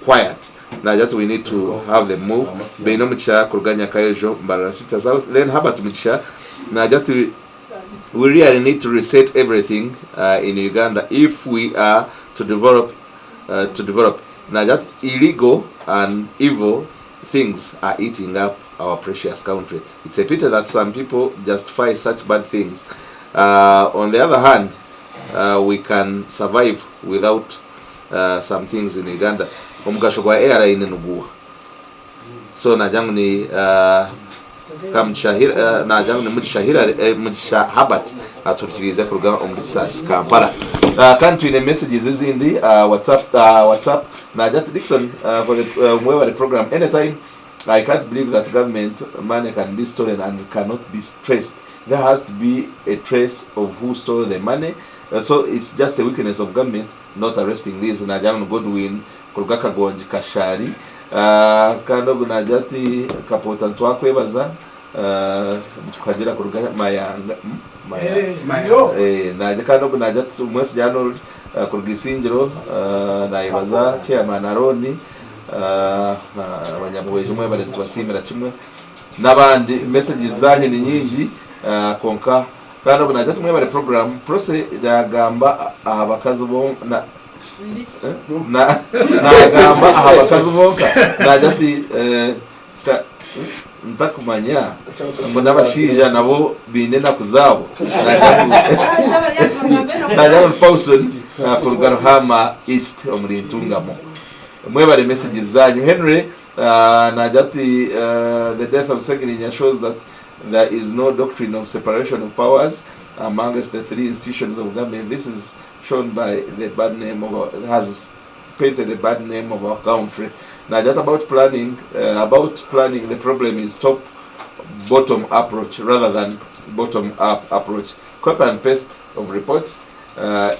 quiet. Naagira ati we need to have them move. Beinomugisha kuruga Nyakayojo, Mbarara City South. Then Herbert Mugisha naagira ati we really need to reset everything uh, in Uganda if we are to develop uh, to develop. Now that illegal and evil things are eating up our precious country. It's a pity that some people justify such bad things. Uh, on the other hand, uh, we can survive without uh, some things in Uganda. Omugasho gwa airline nuguha. So nagira ngu ni uh, Kamugisha Hira- uh, nagira ngu ni Mugisha Hillary eh, Mugisha Herbert atuhurikiriize kuruga omuri Kisaasi Kampala. Uh, kandi twine messages ezindi uh, WhatsApp uh, WhatsApp nagira ati Dickson uh, for the uh, mwebare program anytime I can't believe that government money can be stolen and cannot be traced. There has to be a trace of who stole the money. So it's just a weakness of government not arresting these. Nagira ngu ni Godwin kuruga Kagongi Kashari. Kandi ogu nagira ati Kapoota nitwakwebaza nitukuhagira kuruga Mayanga. Nagira kandi ogu nagira ati Mwesigye Arnold kuruga Isingiro nayebaza Chairman Arooni Abanyabuhwezi mwebare nitubasiimira kimwe n'abandi messages zanyu ni nyingi kwonka kandi obu nagira ati mwebare program Prossy nagamba aha bakazi bonka nagamba aha bakazi bonka nagira ati ntakumanya ngu n'abashaija nabo baine enaku zaabo nagira ngu Pawson kuruga Ruhaama East omuri Ntungamo. Mwebare messages zanyu. Henry nagira ati the death of Segirinya shows that there is no doctrine of separation of powers amongst the three institutions of government. This is shown by the bad name of our, has painted a bad name of our country. Nagira ati about planning, about planning the problem is top bottom approach rather than bottom up approach. Copy and paste of reports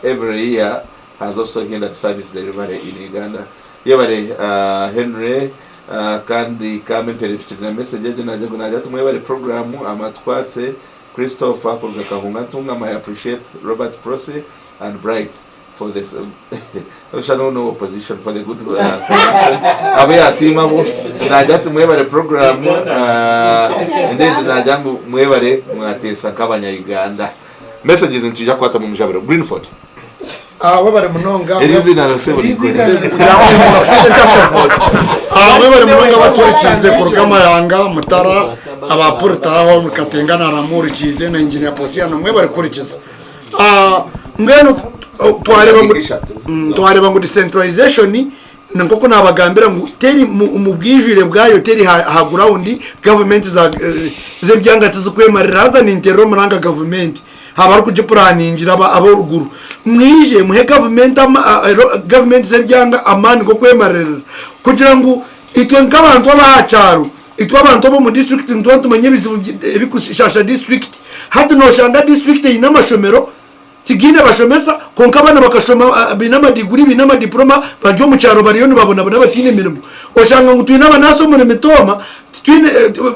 every year has also hindered service delivery in Uganda. Yebare Henry kandi kambe mpere na message egyo nagira ngu nagira ati mwebare program amatwatse Christopher kuruga Kahunga Ntungamo I appreciate Robert Prossy and Bright for this osha no no opposition for the good abo yasiima bo nagira ati mwebare program indeed nagira ngu mwebare mwateesa nk'abanya Uganda. Messages nitwija kukwata omu mujabiro. Greenford. Ah, webare munonga. Eri izina rose buri kure. Ah, webare munonga baturikize kuruga Mayanga, Mutara, abapuritaho Katenga na Ramurikize na Engineer Posiano mwebare kurikiza. Ah, mbwenu twareba ngu twareba ngu decentralization nk'oku nabagambira ngu teri mu bwijwire bwayo teri ha ground government za z'ebyanga tizikwemarira haza ninterera omuranga government haba kugipuraningira aboruguru mwije muhe government government z'ebyanga amani gokwemarira kugira ngu itwe nk'abantu abahacyaro itwe abantu bo mu district nitwe tumanye ebizibu ebikushasha district hati noshanga district eine amashomero tigine bashomesa konka abana bakashoma bine amadiguri bine amadiploma bari omu kyaro bariyo nibabonabona batiine emirimo oshanga ngu twine abanasi omuri Mitooma titwine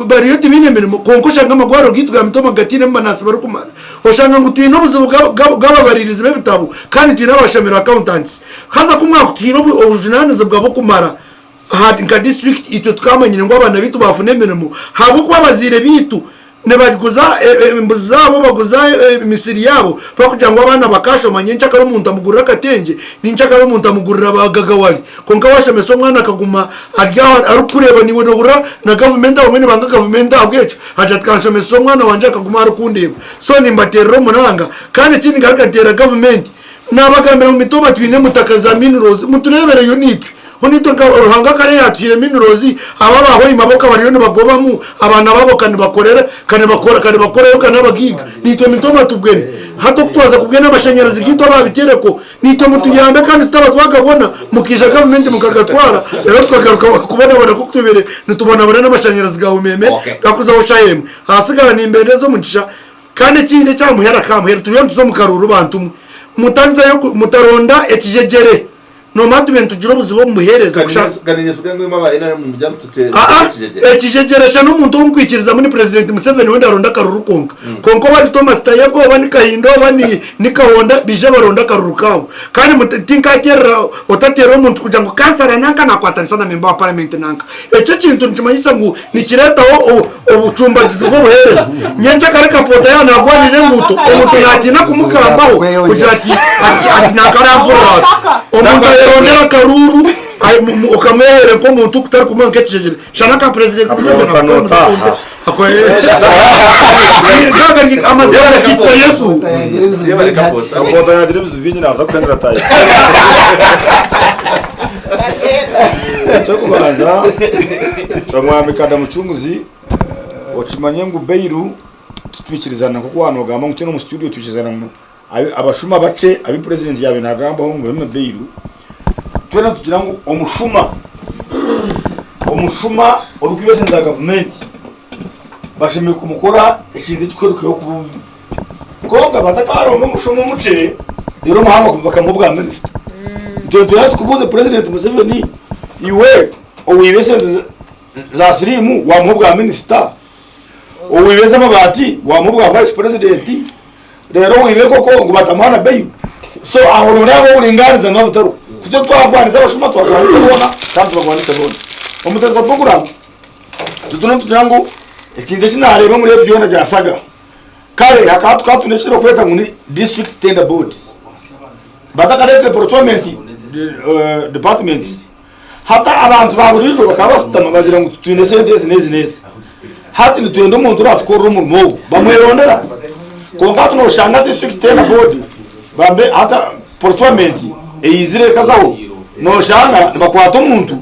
bariyo tibaine emirimo konka oshanga amagwaro gaitu ga Mitooma gatiinemu banasi barikumara oshanga ngu twine obuzibu bw'ababaririzi b'ebitabo kandi twine abashamiro accountants haza ku mwakutuhaire obujunanizibwa bw'okumara nka district itwe tukamanyire ngu abaana baitu bafuna emirimo ahabw'okuba abazaire baitu nibaguza embuzi zaabo baguza emisiri yaabo bakugira ngu abaana bakashoma nyenkyakara omuntu amugurira akatengye ninkyakara omuntu amugurira bagagawari konka washomesa omwana akaguma ari aho arikukureeba niiwe nohurira na gavumenti abamwe nibanga gavumenti ahabw'ekyo agira ati kanshomese omwana wangye akaguma arikundeeba so nimbateerera omuranga kandi ekindi ngaruka nteera gavumenti nabagambira ngu Mitooma twine emutaka za minerals mutureebereyo naitwe Ho naitwe nka Ruhanga kare yatuhaire minerals aba aba Hoima bo bariyo nibagobamu abaana babo kanibakorera kanibakora kanibakorayo kanabagaiga naitwe Mitooma tubwene hati okutwaza kubwene amashanyarazi gaitu ababitereko naitwe mutuyambe kandi tutaba twagabona mukaija gavumenti mukagatwara rero tukagaruka kubonabona nk'oku tubaire nitubonabona n'amashanyarazi ga Umeme gakuzaho shaaha emwe ahasigara nimbendeza omugisha kandi ekindi ekyamuhera kamuhera turiyo nituza omu karuuru bantu mwe mutazayo mutaronda ekijegyere Noomanya tube nitugira obuzibu omu buheereza kusha. Ka niinyesiga ngu imwe aba NRM nimugya mututeereza Aa, ekijegyere. ekijegyere kya n'omuntu ou nkwikirizamu ni Purezidenti Museveni we ndaronda akaruru konka. Kwonka oba ni Thomas Tayebwa oba ni Kahinda oba ni ni Kahonda baije baronde akaruru kaabo. Kandi muta tinkateerera otateera omuntu kugira ngu kansara nanka naakwatanisa na memba wa paramenti nanka. Ekyo ekintu nikimanyisa ngu nikireetaho obu obucumbagizi bw'obuheereza. Nyencakare Kapoota yaaba naagwanira enguuto, omuntu naatiina kumugambaho kugira ati ati ati nanka arampurira ati. Omuntu ayerondera akaruuru okamweheera nk'omuntu okutarikumuha nk'ekijegyere. Shana nka Purezidenti Museveni akakora omuze konka amazima gakitsa Yesu. Kapoota yaagira ebizibu bingi naaza kuhendera tayo. Ekyokubanza omwami Kadamucunguzi okimanye ngu bairu titwikirizana nk'oku waanogamba ngu twena omu studio twikirizana ngu abashuma bakye abu purezidenti yaabaire naagambaho ngu bari omu bairu twena nitugira ngu omushuma Omushuma orikwiba esente za gavumenti bashemereire kumukora ekintu ekikwirukayo kuba obubi. Kwonka batakaronda omushuma omukye reero omuhango bakamuha obwa minisita. Itwe nitwenda tukubuuze Purezidenti Museveni, iwe owiba esente za siriimu wamuha obwa minisita? Owiba ez'amabaati wamuha obwa vice purezidenti? Reero owiba enkoko ngu batamuha na bail? So aho noreeba ngu oburingaaniza nibuba butariho. Itwe twarwanisa abashuma twarwanisa boona kandi tubarwanise boona. Omuteza program itwe nitugira ngu ekintu eki nareeba omuri ebi byona byasaga, kare hakaba tukaba twine eki barikweta ngu ni district tender boards batakareetsire procurement departments. Hati abantu ba buriijo bakaba basutama bagira ngu twine esente ezi n'ezi n'ezi. Hati nitwenda omuntu oratukorera omurimo ogu. Bamwerondera. Kwonka hati noshanga district tender board bambe hati procurement eyizire ekazaho noshanga nibakwata omuntu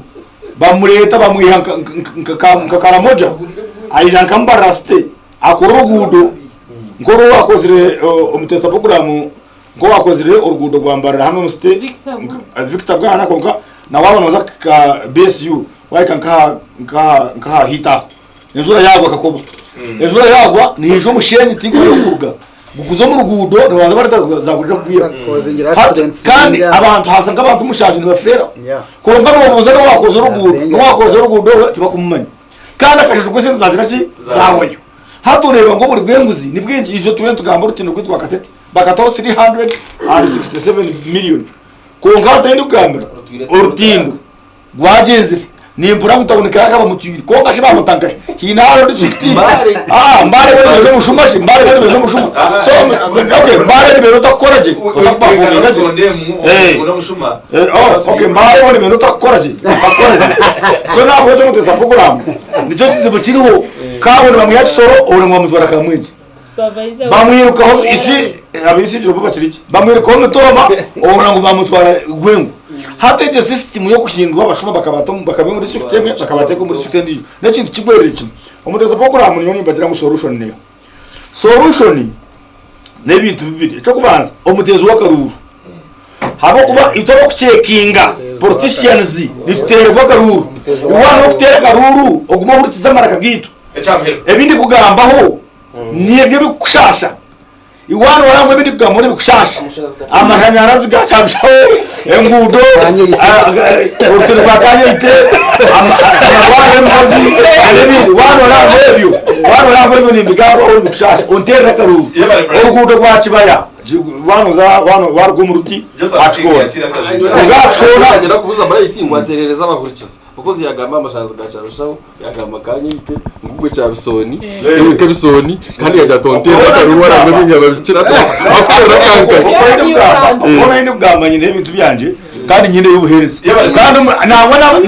bamureeta bamwiha nka Karamoja aija nka Mbarara city akora oruguudo nk'oru akozire omuteesa program Nk'owakozire oruguudo rwa Mbarara hanu omu city Victor Bwana kwonka na waaba nooza ka BSU wahika nkaha heat aho enjura yaagwa kakoba enjura yaagwa nihaija omushenyi tinkumanya oku guruga gukuza omu ruguudo nibabanza bareeta za gurira kukwihaho kandi abantu haza nk'abantu mushanju nibafeeraho kwonka noobuuza n'owakoze oruguudo n'owakoze oruguudo orwo tibakumumanya kandi akashesho k'esente zagira ki zaawayo hati oreeba ngu oburi bw'enguzi ni bwingi ijo turiyo nitugamba orutindo rwaitu rwa Katete bakataho 367 million kwonka hati ndikugambira orutindo rwagyenzire nimpurira ngu tawuni karaka bamutwire kwonka shi bamuta nkahi haine hariho district ah Mbale bo nibeeza omushuma shi Mbale bo nibeeza omushuma so okay Mbale nibeeza otakukora gye otakupafominga gye eh oh okay Mbale bo nibeeza otakukora gye otakukora gye so nahabwekyo omutesa program nikyo kizibu kiriho kaabo nibamwiha Kisoro obure ngu bamutwara Kamwengye. Bamwirukaho isi abesigire bo bakiri gye bamwirukaho mitooma ohurira ngu bamutwara Rwengo. Hati egyo system y'okuhindura abashuma bakabata bakabaiha omu district emwe bakabateeka omu district endiijo n'ekintu kigwerire kimwe. Omutezo program nyowe nimbagira ngu solution neeha? Solution n'ebintu bibiri, eky'okubanza omuteezi w'akaruuru ahabw'okuba itwe abarikucekinga politicians nituteerwa akaruuru, iwe waaba orikuteera akaruuru ogume ohurikize amaraka gaitu. Ebi ndikugambaho nibyo ebikukushaasha. Iwe waaba noreeba ngu ebi ndikugambaho nibikushaasha, amashanyarazi gakyabishaho, enguudo, orutindo rwa Kanyeite, amarwariro emibazi n'ebindi. Waaba noreeba ngu ebyo, waaba noreeba ngu ebyo nimbigambaho nibikushaasha, onteerere akaruuru. Oruguudo rwa Kibaya waaba noza waruga omu ruti aha kikoona, oruga aha kikoona. Niinyenda kubuuza Bright ngu ateerereze abahurikize. Okozi yagamba amashazi ga Kyabishaho, yagamba Kanyeite, ngu gwe Kyabisooni, iwe Kebisooni, kandi yagira ati onteerere akaruru warambe ebinyama bikira ati akuteerera akankahi. Oku nari ndikugamba nyine ebintu byangye kandi nyine eby'obuheereza kandi nangwa n'abantu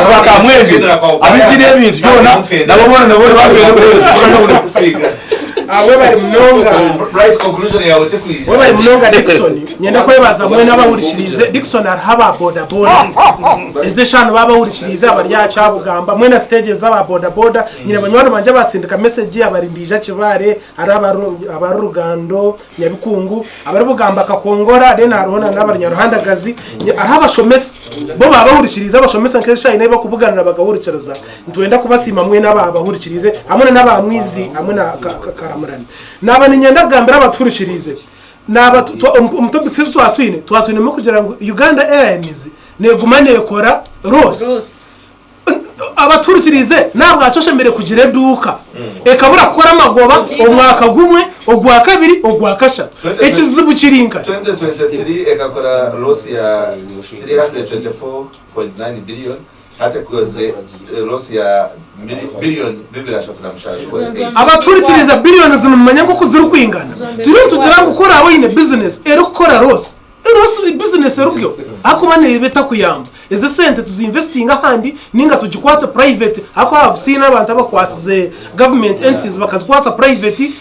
ba Kamwengye abaigire ebintu byona nabo boona nabo nibabeera obuheereza. Webare munonga. Webare munonga Dickson. Nyenda kwebaza mwena abahurikiriize. Dickson hariho aba boda boda. Ezi eshaaha nibo abahurikiriize abari aha Kyabugamba. Mwena stage ez'aba boda boda. Nyine banywani bangye abasindika message abari Mbiija Kibaare, hariho abari Rugando, Nyabikungu, abari Bugamba Kakongora then hariho na n'abari Nyaruhandagazi. Hariho abashomesa. Bo baba bahurikiriize abashomesa nk'eshaaha eine ahu barikubuganira bakahurikiriza. Nitwenda kubasiima mwena abahurikiriize hamwe na n'aba Mwizi hamwe na Karamurani. Naaba niinyenda kugambira abatuhurikiriize, naaba omu topics ezi twaba twine, twaba twinemu kugira ngu Uganda Airlines neeguma neekora loss. Abatuhurikiriize, nahabwaki oshemereire kugira eduuka ekabura kukora amagoba omwaka gumwe, ogwakabiri, ogwakashatu? Ekizibu kiri nkahi? 2023 ekakora loss ya 324.9 billion. Hati ekoze loss ya billion 237.8. Abatuhurikiriize billions nimumanya nk'oku zirikwingana? Turiyo nitugira ngu ku oraabe oine business erikukora loss, loss business erugyeho ahakuba neeba etakuyamba. Ezi esente tuzinvestinge ahandi ninga tugikwatse private ahakuba have seen abantu abakwasize government entities bakazikwatsa private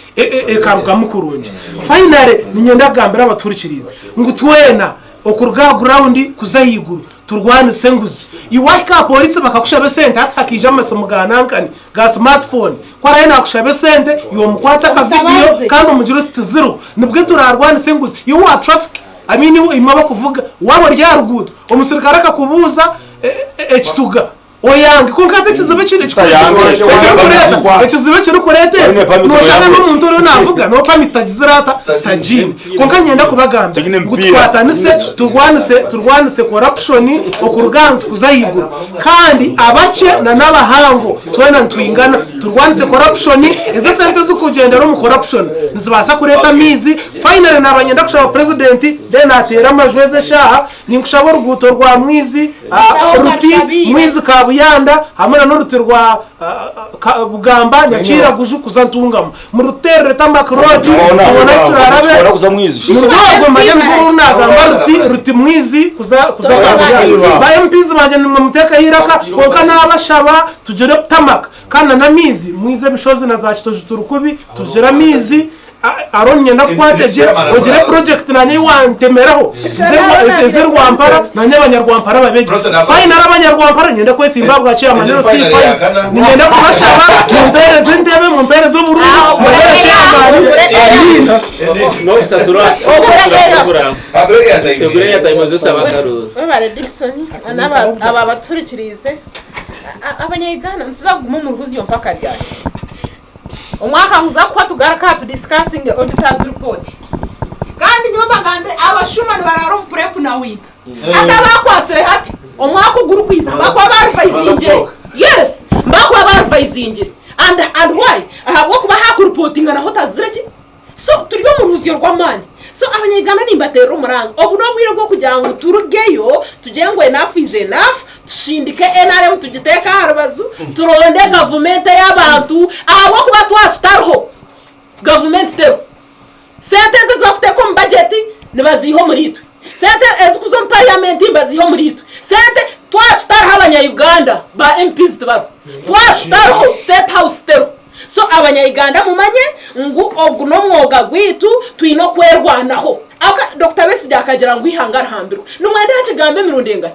ekarugamu kurungi. Finally niinyenda kugambira abatuhurikiriize ngu twena Okuruga aha ground kuza ahaiguru turwanise enguzi. Iwe wahika aha police bakakushaba esente hati hakaija amasimu ga nankani ga smart phone ku araabe nakushaba esente iwe omukwate aka video kandi omugire oti tiziriho nibwe turarwanise enguzi. Iwe owa traffic I mean imwe abakuvuga waaba ori aha ruguuto omusirikare akakubuuza. Ekituga oyange kwonka hati ekizibu ekiri ekirikureeta ekizibu ekirikureeta ebi noshanga n'omuntu oriyo navuga no permit tagizire ata tagiine kwonka niinyenda kubagambira ngu tukwatanise turwanise turwanise corruption okuruga ahansi kuza ahaiguru kandi abakye na n'abahango twena nitwingana turwanise corruption ezo esente ezikugyendera omu corruption nizibaasa kureeta amaizi finally naaba niinyenda kushaba president then ateere amaju ezi eshaaha Ninkushaba oruguuto rwa Mwizi ruti Mwizi Kabuyanda hamwe na n'oruti rwa Bugamba Nyakiiraguju kuza Ntungamo. Muruteerere Tambak Road tubone ahu turaarabe. Nirwo orwo manya nirwo oru naagamba ruti ruti Mwizi kuza kuza Kabuyanda. Ba MPs bangye nimwe muteekeho eiraka kwonka naabashaba tugire tarmac kandi na n'amaizi mwize ebishozi na za Kitojo turi kubi tugire amaizi. Aroon niinyenda kukwate gye ogire project nanye ei wantemeraho eze Rwampara nanye abanyarwampara babe gye. Finally abanyarwampara niinyenda kwetsimba ahabwa chairman LC5 niinyenda kubashaba mumpereze entebe mumpereze obururu mumpeere chairman amiina. N'okusasura Egura airtime ozosaba akaruru. Webare Dickson n'aba abatuhurikiriize. Abanya-Uganda nituza kuguma omu ruhuzyo mpaka ryari? Omwaka nguza kuhwa tugaruke aha tu discussinge auditors report. Kandi nyowe mbagambire abashuma nibarara omu prep na winter. Hati abakwasire hati omwaka ogurikwiza nibakuba ba revisingire. Yes, nibakuba ba revisingire. And and why? Ahabw'okuba aha ku reportinga naho otazire ki? So turi omu ruhuzyo rw'amaani. So abanya Uganda nimbateerera omuranga, obu n'obwire bw'okugira ngu turugeyo tugire ngu enough is enough, tushindike nrm tugiteeke aha rubaju, turonde gavumenti ey'abantu ahabw'okuba twaba tutariho, gavumenti teriho. Sente ezi ezi barikuteeka omu bajeti nibaziiha omuriitwe, sente ezirikuza omu parliament nibaziiha omuriitwe, sente twaba tutariho abanya Uganda ba MPs tibariho, twaba tutariho state house teriho. So abanya-Uganda mumanye ngu ogu n'omwoga gwaitu twine okwerwanaho. Aka Dokita Besigye akagira ngu eihanga rihambirwe. Nimwenda yakigambe emirundi engahi?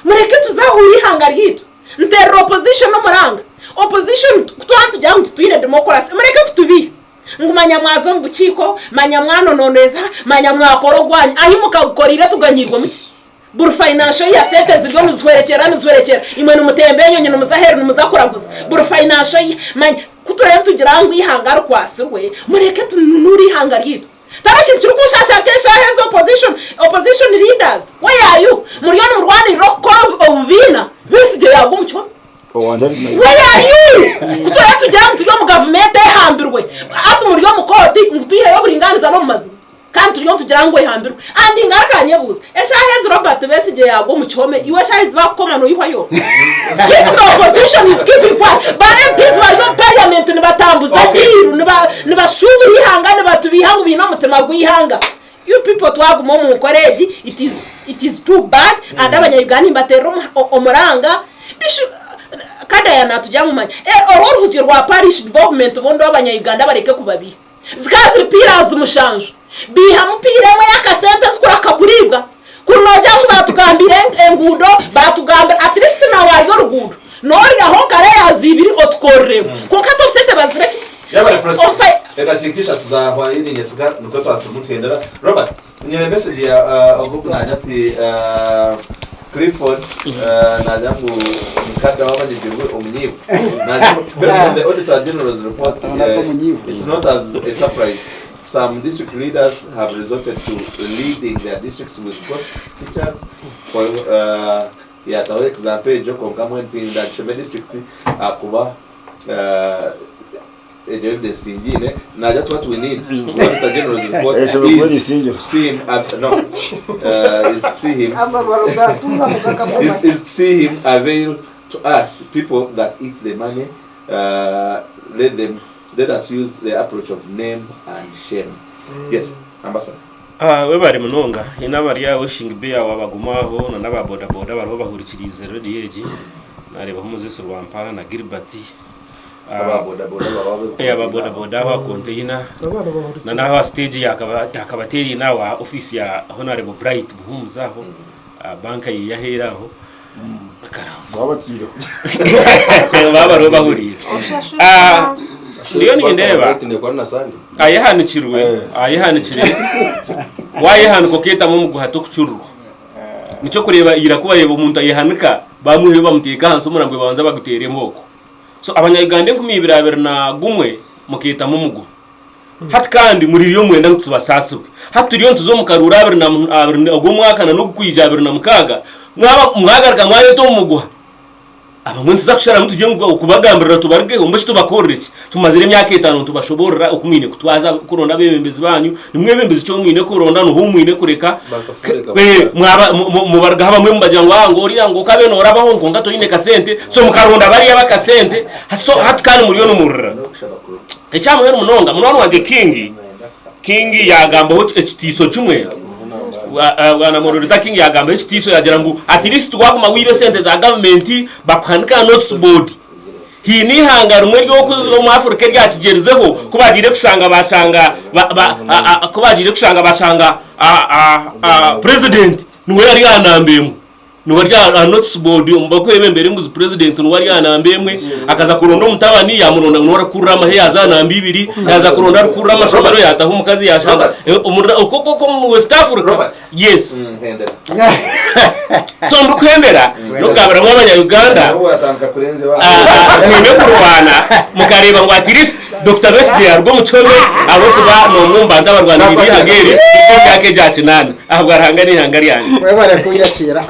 Mureke tuzahure eihanga ryaitu. Nterera opposition omuranga. Opposition ku twaba nitugira ngu titwine democracy mureke kutubiiha ngu manya mwaza omu bukiiko, manya mwanononeza, manya mwakora ogwanyu. Ahi mukagukoreire tuganyirwemu ki? Buri financial year sente ziriyo nizihwerekyerera nizihwerekyerera imwe nimutemba enyonyi nimuza aheeru nimuza kuraguza buri financial year manya ku turaabe nitugira ngu eihanga rikwatsirwe mureke tununure eihanga ryaitu tihariho ekintu kirikunshaasha nk'eshaaha ezi opposition opposition leaders where are you muriyo nimurwanirira okukora obubiina Besigye yaagwa omu kihome Where are you? Ku turaabe nitugira ngu turi omu gavumenti ehambirwe hati muri omu kooti ngu twiheyo oburingaaniza n'omu mazima. Kandi turiyo nitugira ngu ehambirwe. And ngaruka nyebuuza, eshaaha ezi Robert Besigye yaagwa omu kihome, iwe eshaaha ezi baakukoma noihwayo? If the opposition is keeping quiet, ba MPs bari omu parliament nibatambuza diiru, nibashuubura eihanga, nibatubiiha ngu baine omutima gw'eihanga. You people twaguma omu nkora egi, it is, it is too bad and abanya-Uganda nimbateerera omuranga. Bishu, Kadaya naatugira ngu manya, orwo oruhuzyo rwa parish development bondi abanya-Uganda bareke kubabiiha. Zikaba ziri pillars mushanju. Baihamu pillar emwe y'akasente ezikuraka kuriibwa. Kuri noogira ngu baatugambire enguudo, baatugambira at least na waarya oruguudo nooryaho nka layers ibiri otukoreremu. Kwonka hati obusente bazire ki? Yabare President. Omu Edakiika ishatu zahwa ei ninyesiga nikwo twaba turimu nituhendera. Robert, nyine message ya ogu naagira ati Clifford naagira ngu mukadda w'abanyigirwe omunyiivu. Naagira ngu based on the Auditor General's report, it's not as a surprise some district leaders have resorted to leading their districts with ghost teachers for yaataho example egyo kwonka mbwenu tindagishome district ahakuba Egyo evidence tingiine, naagira ati what we need mu Auditor General's report is to see him, no, is to see him, is, is to see him avail to us people that eat the money, let them, let us use the approach of name and shame. Yes, Ambassador. Webare munonga. Haine abari aha wishing beer wabaguma aho na n'aba boda boda bariho bahurikiriize radio egi. Nareebaho Moses Rwampara na Gilbert. Aba boda boda baba Eh, aba boda boda aba container na naho aha stage yakaba yakabateeriine aho aha office ya Honorable Bright Buhumuza aho ah, banka ye yaheera aho Babatiireho. baba bariho bahuriire. Ah, ndiyo nindeeba Bright nekora na Sunday. ayehanikirwe ayehanikire wayehanika okeetamu omuguha tokucurirwa. Nikyo kureeba ira ku bareeba omuntu ayehanika, bamwihayo bamuteeka ahansi omurambo gwe babanza baguteera embooko. So abanya-Uganda 2021 mukeetamu omuguha. Hati kandi muririyo mwenda ngu tubasaasibwe. Hati turiyo nituza omu karuuru abiri na abiri ogw'omwaka na n'ogukwija 2026, mwaba mwagaruka mwayeta omu muguha. Abamwe nituza kusharamu tugye ngu kubagambirira tubarugeho, mbwenu shi tubakorere ki? Tumazire emyaka etaano nitubashoboorora oku mwine kutwaza kuronda abeebembezi baanyu, ni mwebembezi ki ou mwine kuronda, n'oha ou mwine kureka. Mwaba mubarugaho abamwe mubagira ngu ngu oriya ngu okabe noorabaho kwonka toine kasente, so mukaronda bariya ab'akasente, so hati kandi muriyo nimurira. Ekya muheru munonga, munywani wangye King, King yaagambaho ekitiiso kimwe, Bwana Moderator King yaagambaho ekitiiso yaagira ngu at least waaguma wiiba esente za gavumenti bakuhanika aha notice board. Haine eihanga rimwe ry'omu Africa eryakigyerizeho ku baagiire kushanga baashanga ku baagiire kushanga baashanga president niwe yari aha namba emwe. Niwe ari aha notice board omu barikwebembera embuzi president niwe ari aha namba emwe akaza kuronda omutabani yamuronda ngu niwe arikukurira amahe yaza aha namba ibiri yaza kuronda arikukurira amashomero yataho omukazi yashanga okwo okwo omu West Africa yes so ndikuhendera nokugambira ngu abanya Uganda mwine kurwana mukareba ngu at least Dokita Besigye yaruga omu kihome ahabw'okuba n'omwe omu bantu abarwaniriire eihanga eri emyaka egya kinaana. Ahabwa Ruhanga n'eihanga ryangye. Mwebare kunyakiira.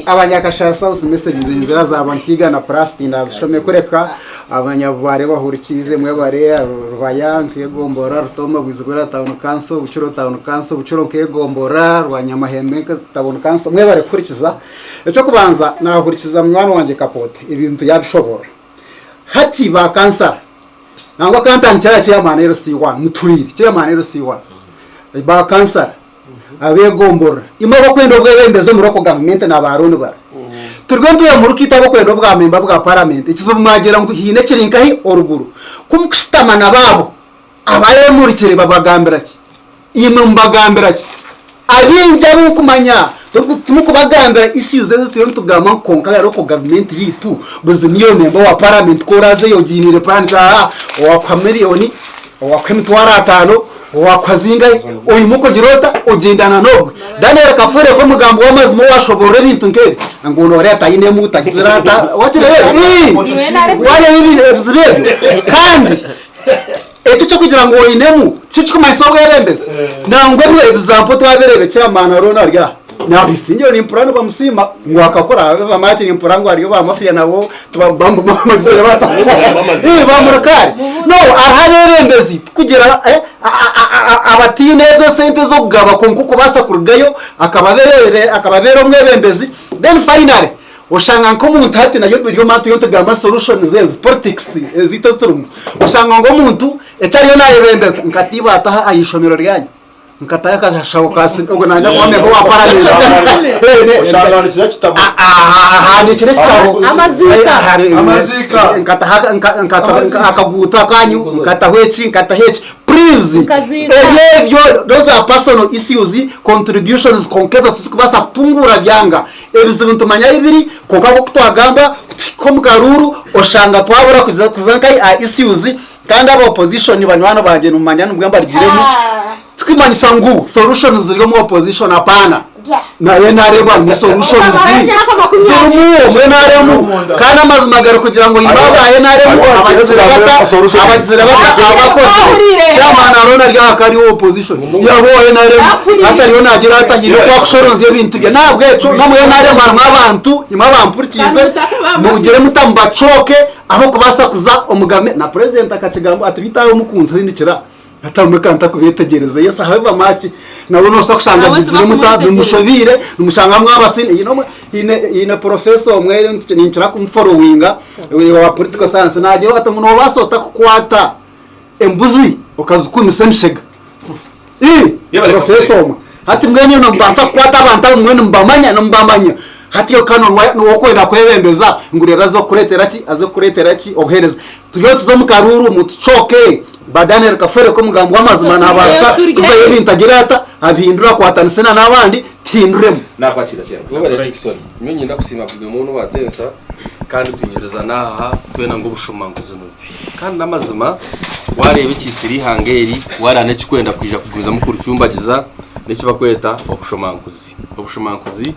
Abanyakashara South messages enzira zaaba nkiiga na plus tindazishome kureka abanyabubare bahurikiize mwebare Rubaya nkegombora Rutoma Bwizibwera Town Council Bukiro Town Council Bukiro nkegombora Rwanyamahembe Town Council mwebare kuhurikiza. Eky'okubanza nahurikiza munywani wangye Kapote ebintu yabishoborora. Hati ba kansara nangwa kantandikire aha chairman LC1 mutwire chairman LC1 ba kansara abegomborora imwe abakwenda obwebembezi omu local government na ba loan bara turiyo nituya mu rukiito abakwenda obwa member bwa parliament ekizibu mwagira ngu haine ekiri nkahi oruguru ku mukushutama na baabo abayemurikire babagambira ki Imwe mubagambira ki? Abaingi abu nkumanya timukubagambira issues ezi turiyo nitugamba ngu kwonka reero okwo gavumenti yaitu buzima iwe member wa parliament ku oraazeyo ogiiniire plan oti aha owakuha million, owakuha emitwaro ataano, owakuha zingahi, oimuka ogira ota ogyendana n'ogwe. Daniel Kafuure nk'omugambi w'amazima owashoboorora ebintu nk'ebi ngu nooreeba tayinemu tagizire ata, wakireeba ebyo? Ii! Wareeba ebizibu ebyo? Kandi Ekyo ky'okugira ngu oinemu tikyo kirikumanyisa obwebembezi. Nangwa ebyo ebizampo twabireeba chairman Arooni ari aha nabisingira nimpurira nibamusiima ngu akakora bamaki nimpurira ngu hariyo ba mafia nabo bamurikaare. No hariho abebembezi tikugira abataine ezo sente z'okugaba kwonka okubaasa kurugayo akababeera omwebembezi then finally Oshanga nk'omuntu hati nabyo biri omu turiyo nitugamba solutions ezi politics ezaitu ezi turimu oshanga ngu omuntu eki ariyo nayebembeza nka tiiba ataha aha ishomero ryanyu nkatayo akashaho ka siniya ogwo nayenda kuba memba wa paramenti Osanga ahandiikire ekitabo. Ahandiikire ekitabo Amaziika. Amaziika. Nkataho akaguuto akanyu nkataho eki nkataho eki Please Nkaziika. ebyo ebyo those are personal issues contributions kwonka ezo tizikubaasa kutunguura byanga Ebizibu nitumanya ahu biri kwonka nk'oku twagamba kutuhika omu karuuru oshanga twabura kuza kuza nkahi aha issues kandi aba opposition banywani bangye nimumanya nibwo mbarugiremu tikumanyisa ngu solutions ziri omu opposition apaana na NRM harimu solutions zirimu omu NRM kandi amazima gari kugira ngu haine aba NRM abagizire bata abagizire bata abakozire chairman Arooni ari aha kari owa opposition Yaba owa NRM hati ariyo naagira ata haine oku akushorooza ebintu bye. N'ahabw'ekyo n'omu NRM harimu abantu imwe abampurikiize mugire muta mubacooke abarikubaasa kuza omu gavumenti. Na purezidenti akakigamba ati beitu aho mukunzindikira hati abamwe ka ntakubeetegyereza. Yes however much nabo noobaasa kushanga bizire muta bimushobeire nimushanga mwabasine. Haine omwe haine haine professor omwe ninkira kumuforowinga owa political science naagira ati noobaasa ota kukwata embuzi okazikumisa emishega Ii, Yebare professor omwe hati mbwenu imwe nimubaasa kukwata abantu abo mbwenu nimubamanya nimubamanya hati yo kano niwe niwe okwenda kwebembeza ngu reero aze kukureetera ki aze kukureetera ki obuheereza turiyo tuze omu karuuru mutucooke ba Daniel Kafeero k'omugambi w'amazima naabaasa kuzayo ebintu agire ata abihindure akwatanise na n'abandi tuhinduremu. Nakwakira chairman. Webare Dickson. Nyowe nyenda kusiima buri omwe owatensa kandi twikiriza n'aha twena ngu obushomankuzi nibubi. Kandi n'amazima wareeba ekiitsire eihanga eri, wareeba n'ekikwenda kwija kugumizamu kuricumbagiza n'eki barikweta obushomankuzi. Obushomankuzi.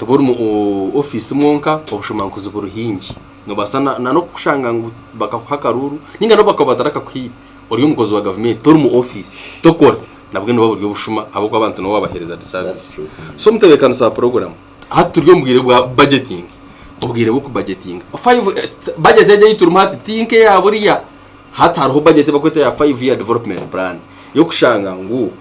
Toba ori mu ofiisi mwonka, obushomankuzi buri haingi. Nobaasa na n'okushanga ngu bakakuha akaruuru ninga n'obu bakuba batarakakuhaire, ori omukozi wa gavumenti, tori mu ofiisi, tokora, nabwo nibuba buri obushuma ahabw'okuba abantu nibo wabaheereza disaaviisi. So omutebeekanisa wa puroguraamu, hati turi omu bwire bwa bajetingi, obwire bw'okubajetinga. Bajeti egi ei turimu hati ti nk'eya buriya, hati hariho bajeti ei barikweta eya five year development plan y'okushanga ngu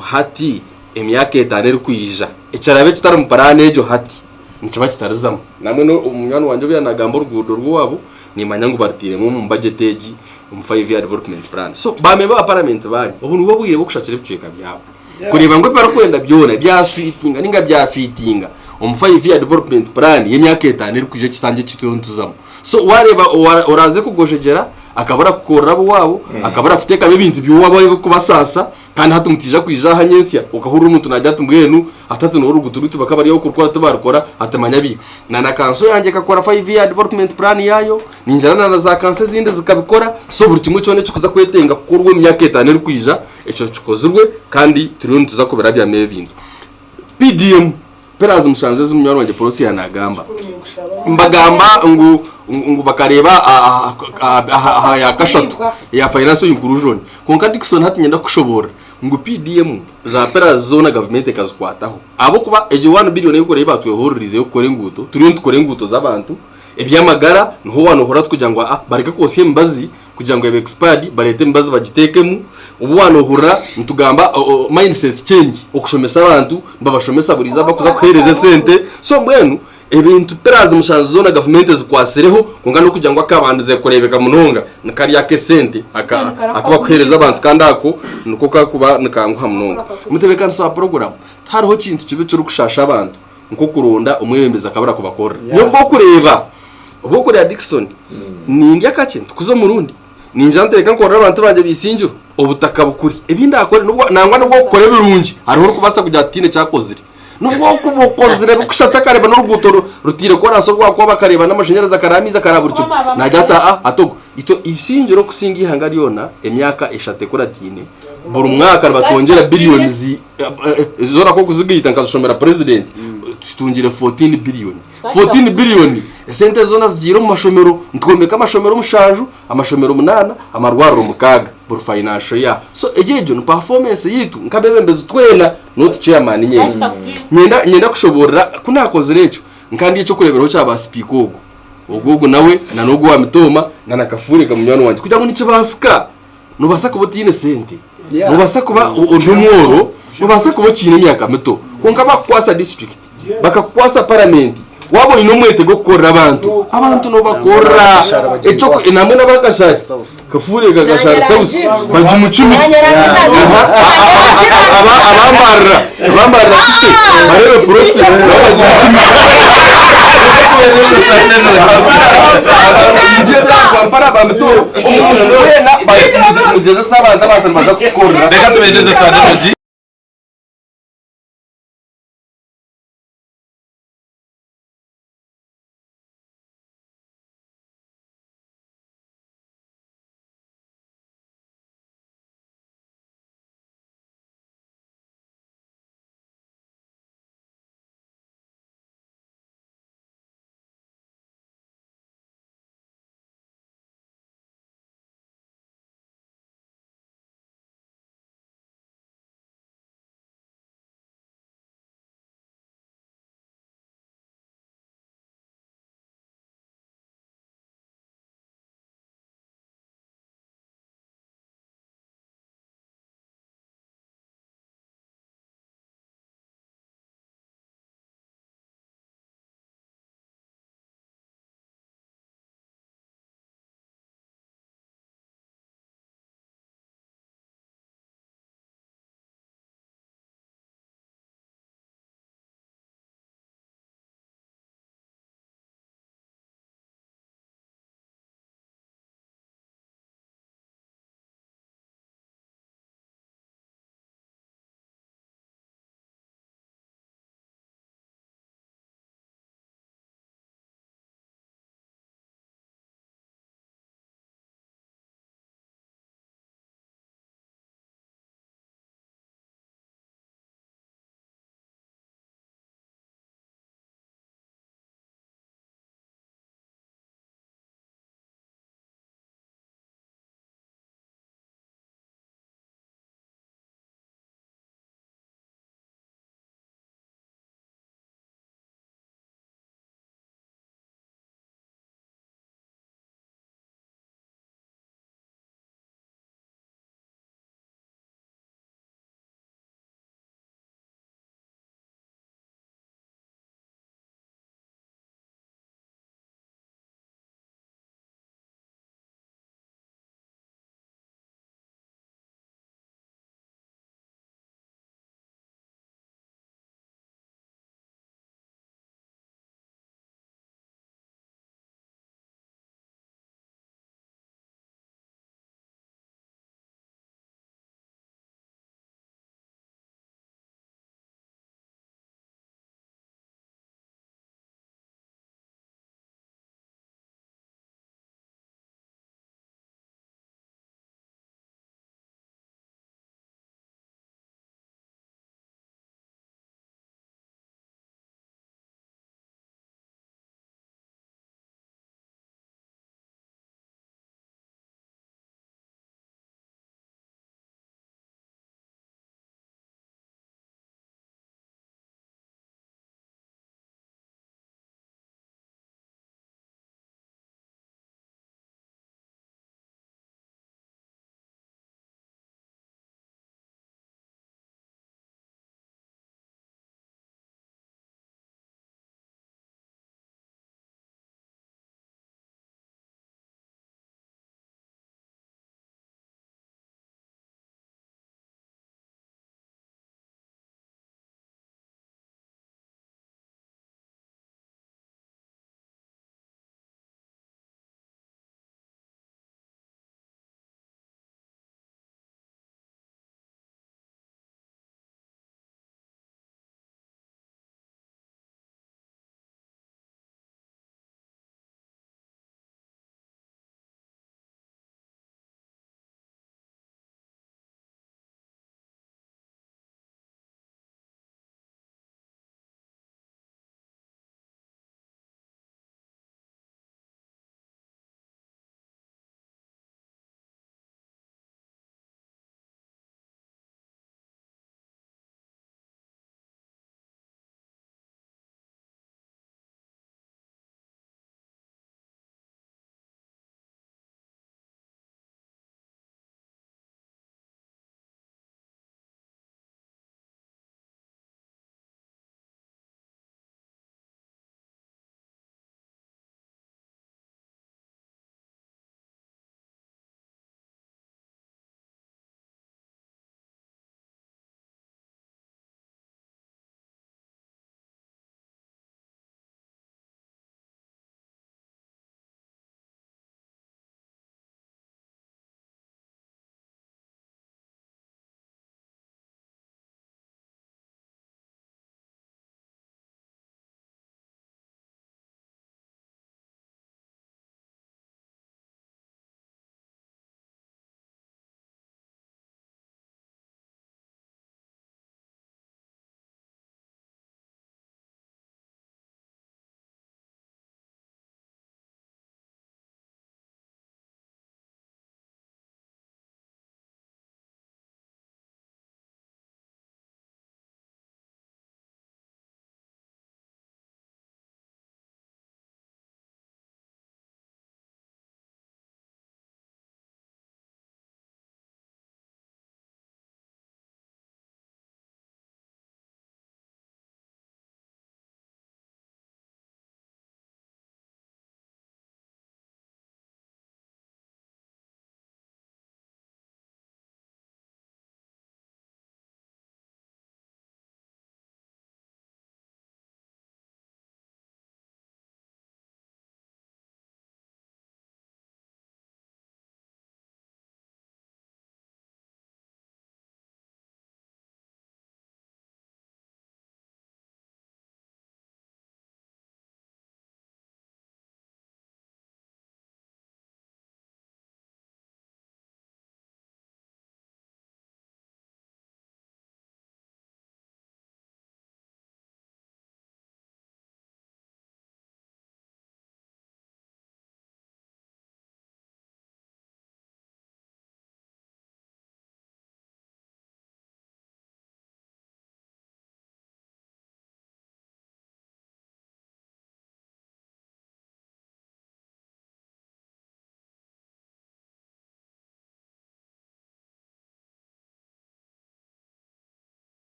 hati emyaka etaano erikwija ekiraabe kitari mu puraani egyo hati nikiba kitarizamu. Nambwenu munywani wangye obu yaaba naagamba oruguudo rw'owaabo, niimanya ngu barutairemu omu bajeti egi omu five year development plan. So baamemba ba paramenti baanyu, obu nibwo bwire bw'okushakira ebicweka byabo kureeba ngu ebi barikwenda byona byaswitinga nainga byafiitinga omu five year development plan y'emyaka etaano erikwija ekisanja eki turiyo nituzamu. So waareeba oraaze kugojegyera akaba arakukorera ab'owaabo, akaba arakuteekamu ebintu by'owaabo ebirikubasaasa, Kandi hati mutaija kwija aha nyentsya okahurira omuntu naagira ati mbwenu hati hati n'oruguuto rwaitu bakaba bari aho kurukora tibaarukora hati manya bi na na kanso yangye ekakora five year development plan yaayo ningira na na za kanso ezindi zikabikora so buri kimwe kyona ekirikuza kwetenga kukorwa omu myaka etaano erikwija ekyo kikozirwe kandi turiyo nituza kubirabyamu ebintu. PDM Pillars mushanju ezi munywani wangye Prossy yaanagamba mbagamba ngu ngu bakareeba aha ya kashatu eya financial inclusion kwonka Dickson hati niinyenda kukushoboorora ngu PDM za pillars zoona gavumenti ekazikwataho ahabw'okuba egyo one billion ei barikureeba ei baatwehururiize ey'okukora enguuto turiyo nitukora enguuto z'abantu, eby'amagara niho waanohurira turikugira ngu aa bareke kwotsya emibazi kugira ngu ebe expired bareete emibazi bagiteekemu, obu waanohurira nitugamba mindset change okushomesa abantu nibabashomesa buri izooba kuza kuheereza esente so mbwenu ebintu pillars mushanju zoona gavumenti ezikwatsireho kwonka n'okugira ngu akabandize kureebeka munonga ni kariya ak'esente aka aku barikuheereza abantu kandi ako niko karikuba nikanguha munonga. Omutebeekanisa wa puroguraamu tihariho kintu kibi ekirikushaasha abantu nk'okuronda omwebembezi akabura kubakorera. Nyowe obw'okureeba, obw'okureeba Dickson, nindya kakye ntikuza omurundi, ningira nti reka nkorere abantu bangye b'eisingiro, obutaka bukuri. Ebi ndaakore nibwo nangwa n'obu okukora ebirungi, hariho orikubaasa kugira ati tihaine eki akozire. N'obu orikuba okozire ebirikushatsa akareeba n'oruguuto rutaire koraasi orwakuba bakareeba n'amashanyarazi akaraba amaizi akaraba buri kimwe, naagira ati aa hati ogu. Itwe eisingiro okusinga eihanga ryona emyaka eshatu ekurataine, buri mwaka nibatwongyera billions zoona ku okuzigaita nkazishomera president tutungire 14 billion. 14 billion esente ezo zoona zigiire omu mashomero nitwombeka amashomero mushanju, amashomero munaana, amarwariro mukaaga buri financial year. So egyo egyo ni performance yaitu nk'abeebembezi twena not chairman nyenka. Nyenda nyenda kushoboorora ku naakozire ekyo nka ndi eky'okureeberaho kya ba sipiika ogu, ogu ogu nawe na n'ogu owa Mitooma na na Kafuureka munywani wangye kugira ngu nikibaasika. Noobaasa kuba otaine sente, noobaasa kuba ori omworo, noobaasa kuba okiine emyaka mito, kwonka baakukwasa disiturikiti, bakakukwasa paramenti, waaba oine omwete gw'okukorera abantu, abantu noobakorera. Ekyo nambwenu n'aba Kashari, Kafuureka Kashari South bagimucumite. Aba Mbarara, aba Mbarara City bareebe Prossy nabo bagimucumite. Reka tubeereze Sande Energy.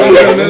Mwebale.